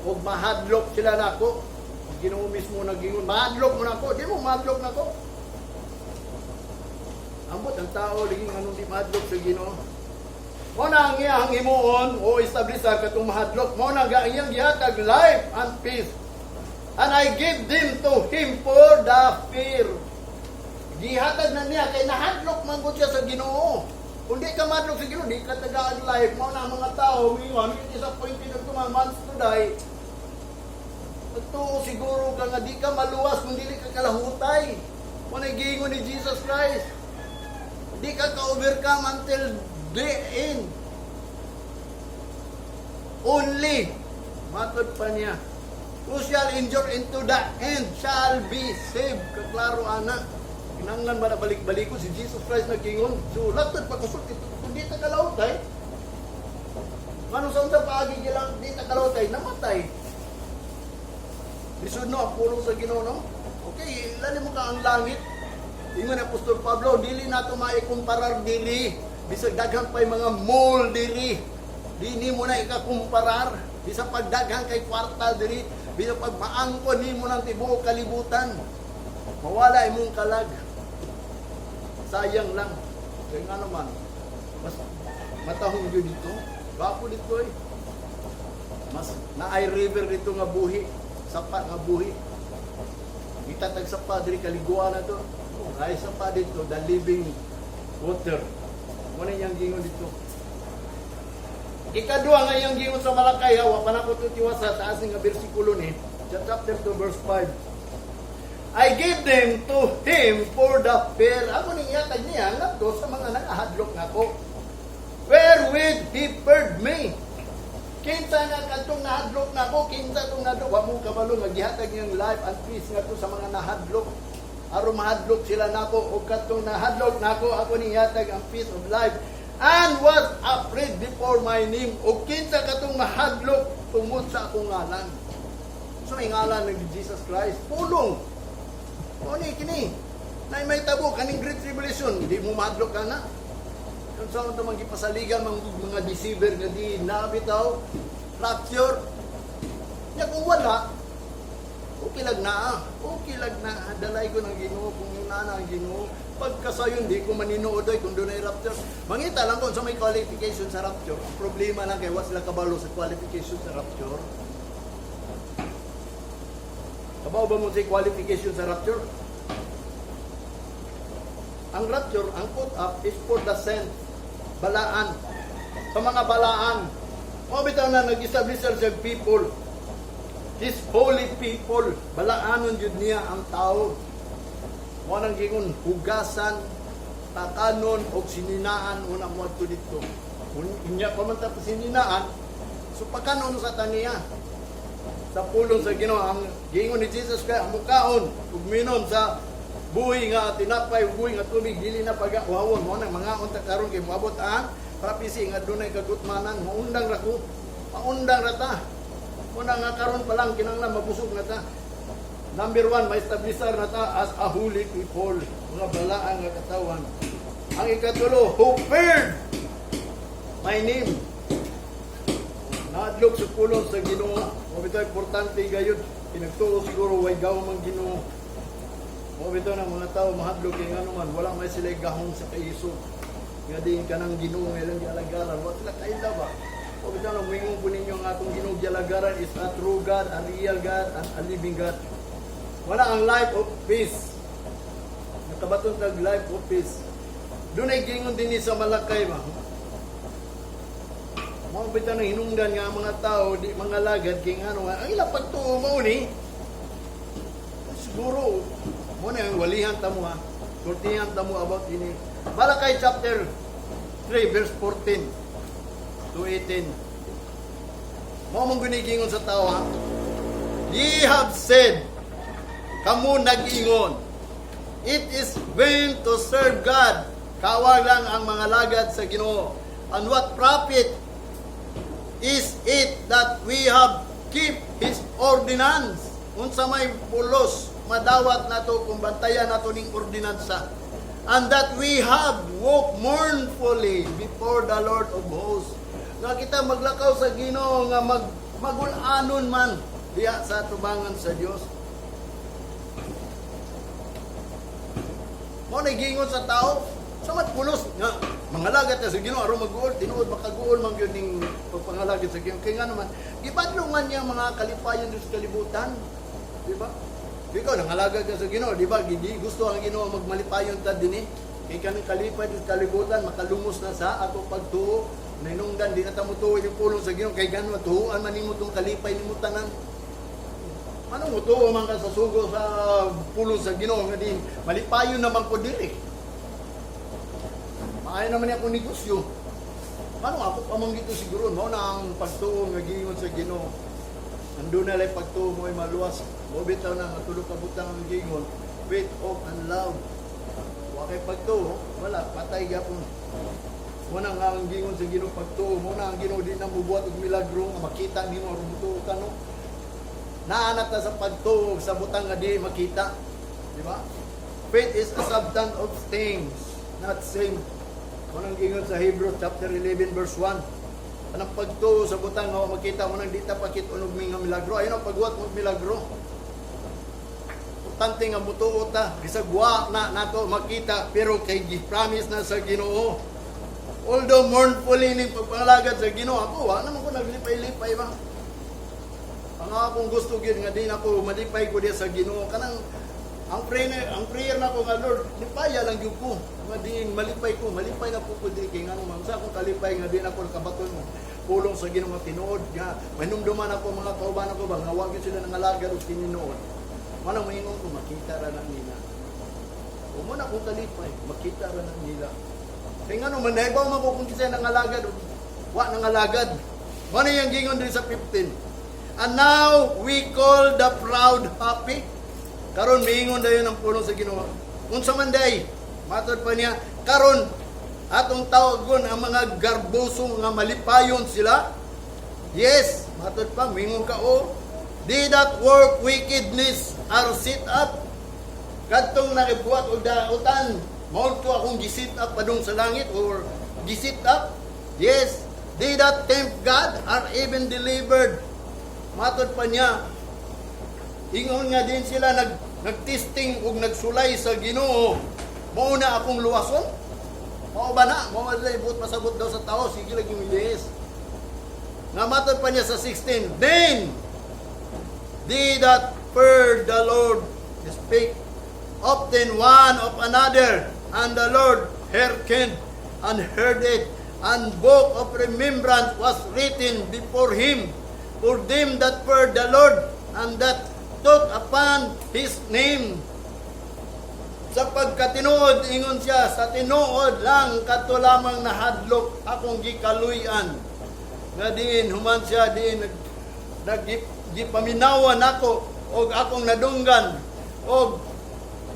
ug mahadlok sila nako. Ang Ginoo mismo nagingon, "Mahadlok mo nako, di mo mahadlok nako." Ambot ang tao lagi nganong di mahadlok sa Ginoo. Mo na ang iyang himuon o establish sa katong mahadlok. Mo na ang iyang gihatag life and peace. And I give them to him for the fear. Gihatag na niya kay nahadlok man gud siya sa Ginoo. Kung di ka mahadlok sa Ginoo, di ka tagaan life. Mao na ang mga tao mingon, disappointed ang mga months to die. Totoo siguro ka nga di ka maluwas kung dili ka kalahutay. Mo na giingon ni Jesus Christ. Di ka ka-overcome until the end. Only, matod pa niya, who shall endure into the end shall be saved. Kaklaro ana. Kinanglan ba na balik-balik ko si Jesus Christ nagkingon. So, latod pa kusot, kung di ta kalahutay, ngano sa unsa paagi gilang di ta kalahutay, namatay. Lisod no, ang pulong sa Ginoo no? Okay, lali mo ka ang langit. Ingon ni Apostol Pablo, dili nato maikumparar diri. Bisag daghan pa'y mga mall diri. Dili mo na ikakumparar. Bisag pagdaghan kay kwarta diri, bisag pag maangkon nimo ng tibuok kalibutan. Mawala imong kalag. Sayang lang. Kaya nga naman, mas matahong yun dito. Gwapo dito eh. Mas naay river dito nga buhi. Sapa nga buhi. Gitatag sapa diri, kaliguan na to. Ay, sapa dito, the living water. Mao na iyang gingon dito. Ikaduha nga iyang gingon sa Malakay, ha, wa pa na ko tutiwa sa taas nga bersikulo ni, sa chapter 2 verse 5. I gave them to him for the fear. Ako ning ihatag niya ngadto sa mga nangahadlok nako. Wherewith he feared me. Kinsa nga kadtong nahadlok nako, kinsa tong nahadlok, wa mo kabalo nga gihatag niyang life and peace ngadto sa mga nahadlok. Aron mahadlok sila nako ug kadtong nahadlok nako, ako ning ihatag ang peace of life and was afraid before my name. Ug kinsa katong mahadlok tungod sa akong ngalan. So may ngalan ng Jesus Christ, pulong. O ni kini. Na may tabo kaning Great Tribulation, di mo mahadlok ka na. Kung saan ito mang gipasaligan mga deceiver nga di nabitaw, rapture. Nya kung wala, okay lang na. Okay lang na. Dalay ko ng Ginoo kung yung nana ang Ginoo. Pagkasayon, di ko maninood ay kung doon ay rapture. Mangita lang kung sa may qualification sa rapture. Ang problema lang kay wa sila kabalo sa qualification sa rapture. Kabaw ba mo sa qualification sa rapture? Ang rapture, ang caught up is for the sent. Balaan. Sa mga balaan. Mao bitaw na nag-establish siya people. His holy people. Balaanon jud niya ang tao. Mo nang gingon hugasan, takanon og sininaan una mo adto dito. Kung inya pa man ta sininaan, so pakanon sa taniya. Sa pulong sa Ginoo, ang giingon ni Jesus kay ang mukaon ug minom sa buhi nga tinapay ug buhi nga tubig dili na pag-uhawon. Mo nang mangaon ta karon kay moabot ang prophecy nga dunay kagutmanan. Maundang ra ko, maundang ra ta. Mo na nga karon pa lang kinahanglan mabusog na ta. Number one, ma-establisar na ta as a holy people, mga balaan nga katawan. Ang ikatulo, who feared my name. Nahadlok sa pulong sa Ginoo. Mao bitaw importante gayud. Pinagtuo siguro way gahom ang Ginoo. Mao bitaw na mga tao mahadlok kay ngano man wala may sila gahom sa kaisog. Nga diin kanang Ginoo nga ilang gialagaran, wa sila kaila ba. Mao bitaw na moingon po ninyo ang atong Ginoo gialagaran is a true God, a real God, and a living God. Wala ang life of peace. Nakabaton tag life of peace. Dunay gingon dinhi sa Malakay ba. Mao bitaw nang hinungdan nga ang mga tao di mga lagad kay ngano nga ang ilang pagtuo mao ni siguro mo na ang walihan ta mo ha. Sultihan ta mo about ini. Malakay chapter 3 verse 14 to 18. Mao mong gunigingon sa tao ha. "Ye have said," kamo nag-ingon, "It is vain to serve God." Kawag lang ang mga lagad sa Ginoo. "And what profit is it that we have keep His ordinance?" Unsa may pulos madawat nato kung bantayan nato ning ordinansa? "And that we have walked mournfully before the Lord of hosts." Nga kita maglakaw sa Ginoo nga magul-anon man diha sa tubangan sa Dios. Mao na giingon sa tao, sa pulos nga mangalagad ta sa Ginoo aron mag-uol, tinuod makaguol man gyud ning pagpangalagad sa Ginoo. Kay nga naman gibadlong man niya mga kalipayon sa kalibutan, di ba? Ikaw nangalagad ka sa Ginoo, di ba? Gidi gusto ang Ginoo magmalipayon ta dinhi. Kay kanang kalipay sa kalibutan makalumos na sa ato pagtuo. Nainungdan di na ta motuo yung pulong sa Ginoo kay gano tuoan man nimo tong kalipay nimo tanan. Ano mo tuo man ka sa sugo sa pulong sa Ginoo nga di malipayon naman ko diri. Maayo naman niya akong negosyo. Ano ako pa man gito siguro mao na ang pagtuo nga giingon sa Ginoo. Andun na lang pagtuo mo ay maluwas. Mo bitaw na nga tulo ka butang ang giingon. Faith, hope, and love. Wa kay pagtuo, wala, patay gyapon. Mo na nga ang giingon sa Ginoo pagtuo, mo na ang Ginoo di na mubuhat og milagro nga makita nimo aron mutuo ka, no. Naanat na sa pagtuo sa butang nga di makita. Di ba? Faith is a substance of things not seen. Mo nang giingon sa Hebrews chapter 11 verse 1. Anang pagtuo sa butang nga wa makita, mo nang di ta pakit-on og mga milagro. Ayun ang pagbuhat mo og milagro. Importante nga mutuo ta, bisag wa na nato makita, pero kay gi-promise na sa Ginoo. Although mournfully ning pagpangalagad sa Ginoo, ako wa naman ko naglipay-lipay ba. Ang akong gusto gyud nga di na ko malipay ko diya sa Ginoo, kanang ang prayer nako nga, "Lord, lipaya lang gyud ko nga diin malipay ko, malipay na po ko diri." Kay ngano man sa akong kalipay nga di na ko nakabaton mo pulong sa Ginoo nga tinuod nga mahinumduman ako mga kauban ako ba nga wa gyud sila nangalagad og tinuod. Manang moingon ko, "Makita ra na nila." O mo na akong kalipay, makita ra na nila. Kay ngano man, nahibaw man ko kung kinsa nangalagad o wa nangalagad. Mao na iyang gingon diri sa 15. "And now we call the proud happy." Karon miingon dayon ang pulong sa Ginoo. Unsa man day? Matod pa niya, karon atong tawagon ang mga garboso nga malipayon sila. Yes, matod pa, mingon ka o. "They that work wickedness are set up." Kadtong nakibuhat og dautan, mao to akong gi-set up padung sa langit or gi-set up. Yes, "They that tempt God are even delivered." Matod pa niya, ingon nga din sila nagtesting ug nagsulay sa Ginoo. Mao na akong luwason? Mao ba na? Mao ba na buot pasabot daw sa tao? Sige lagi mo, yes. Nga matod pa niya sa 16, "Then, they that feared the Lord speak often one of another, and the Lord hearkened and heard it, and book of remembrance was written before him for them that feared the Lord and that thought upon his name." Sa pagkatinuod, ingon siya, sa tinuod lang kadto lamang nahadlok akong gikaluy-an. Nga diin human siya diin nag gipaminawan nako og akong nadunggan og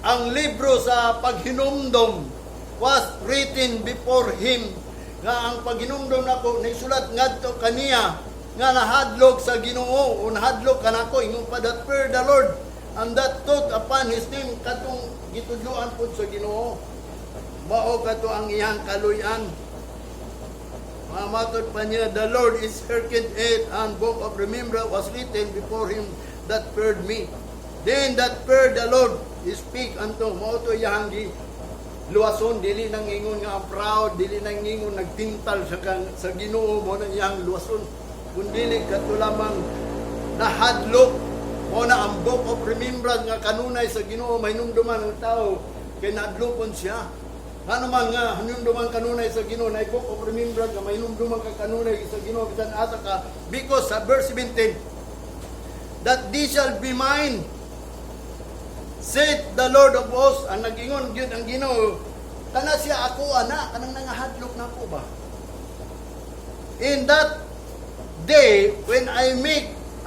ang libro sa paghinumdom was written before him, nga ang paghinumdom nako naisulat ngadto kaniya nga nahadlok sa Ginoo o nahadlok kanako. Ingon pa, "That fear the Lord and that thought upon his name," katong gitudloan pod sa Ginoo, mao kato ang iyang kaluy-an. Mamatod pa niya, "The Lord is hearkened it, and book of remembrance was written before him that feared me." "Then that feared the Lord speak unto," mao to iyang gi luwason. Dili nang ingon nga ang proud, dili nang ingon nagtintal sa Ginoo mo nang iyang luwason. Kun dili kadto lamang nahadlok, mo na ang book of remembrance nga kanunay sa Ginoo mahinumduman ang tao kay nahadlokon siya. Ngano man nga hinumduman kanunay sa Ginoo, na book of remembrance nga mahinumduman ka kanunay sa Ginoo bisan asa ka? Because sa verse 17, "That they shall be mine, said the Lord of hosts." Ang nag-ingon gyud ang Ginoo, kana siya ako ana, kanang nangahadlok na ako ba. "In that day when I make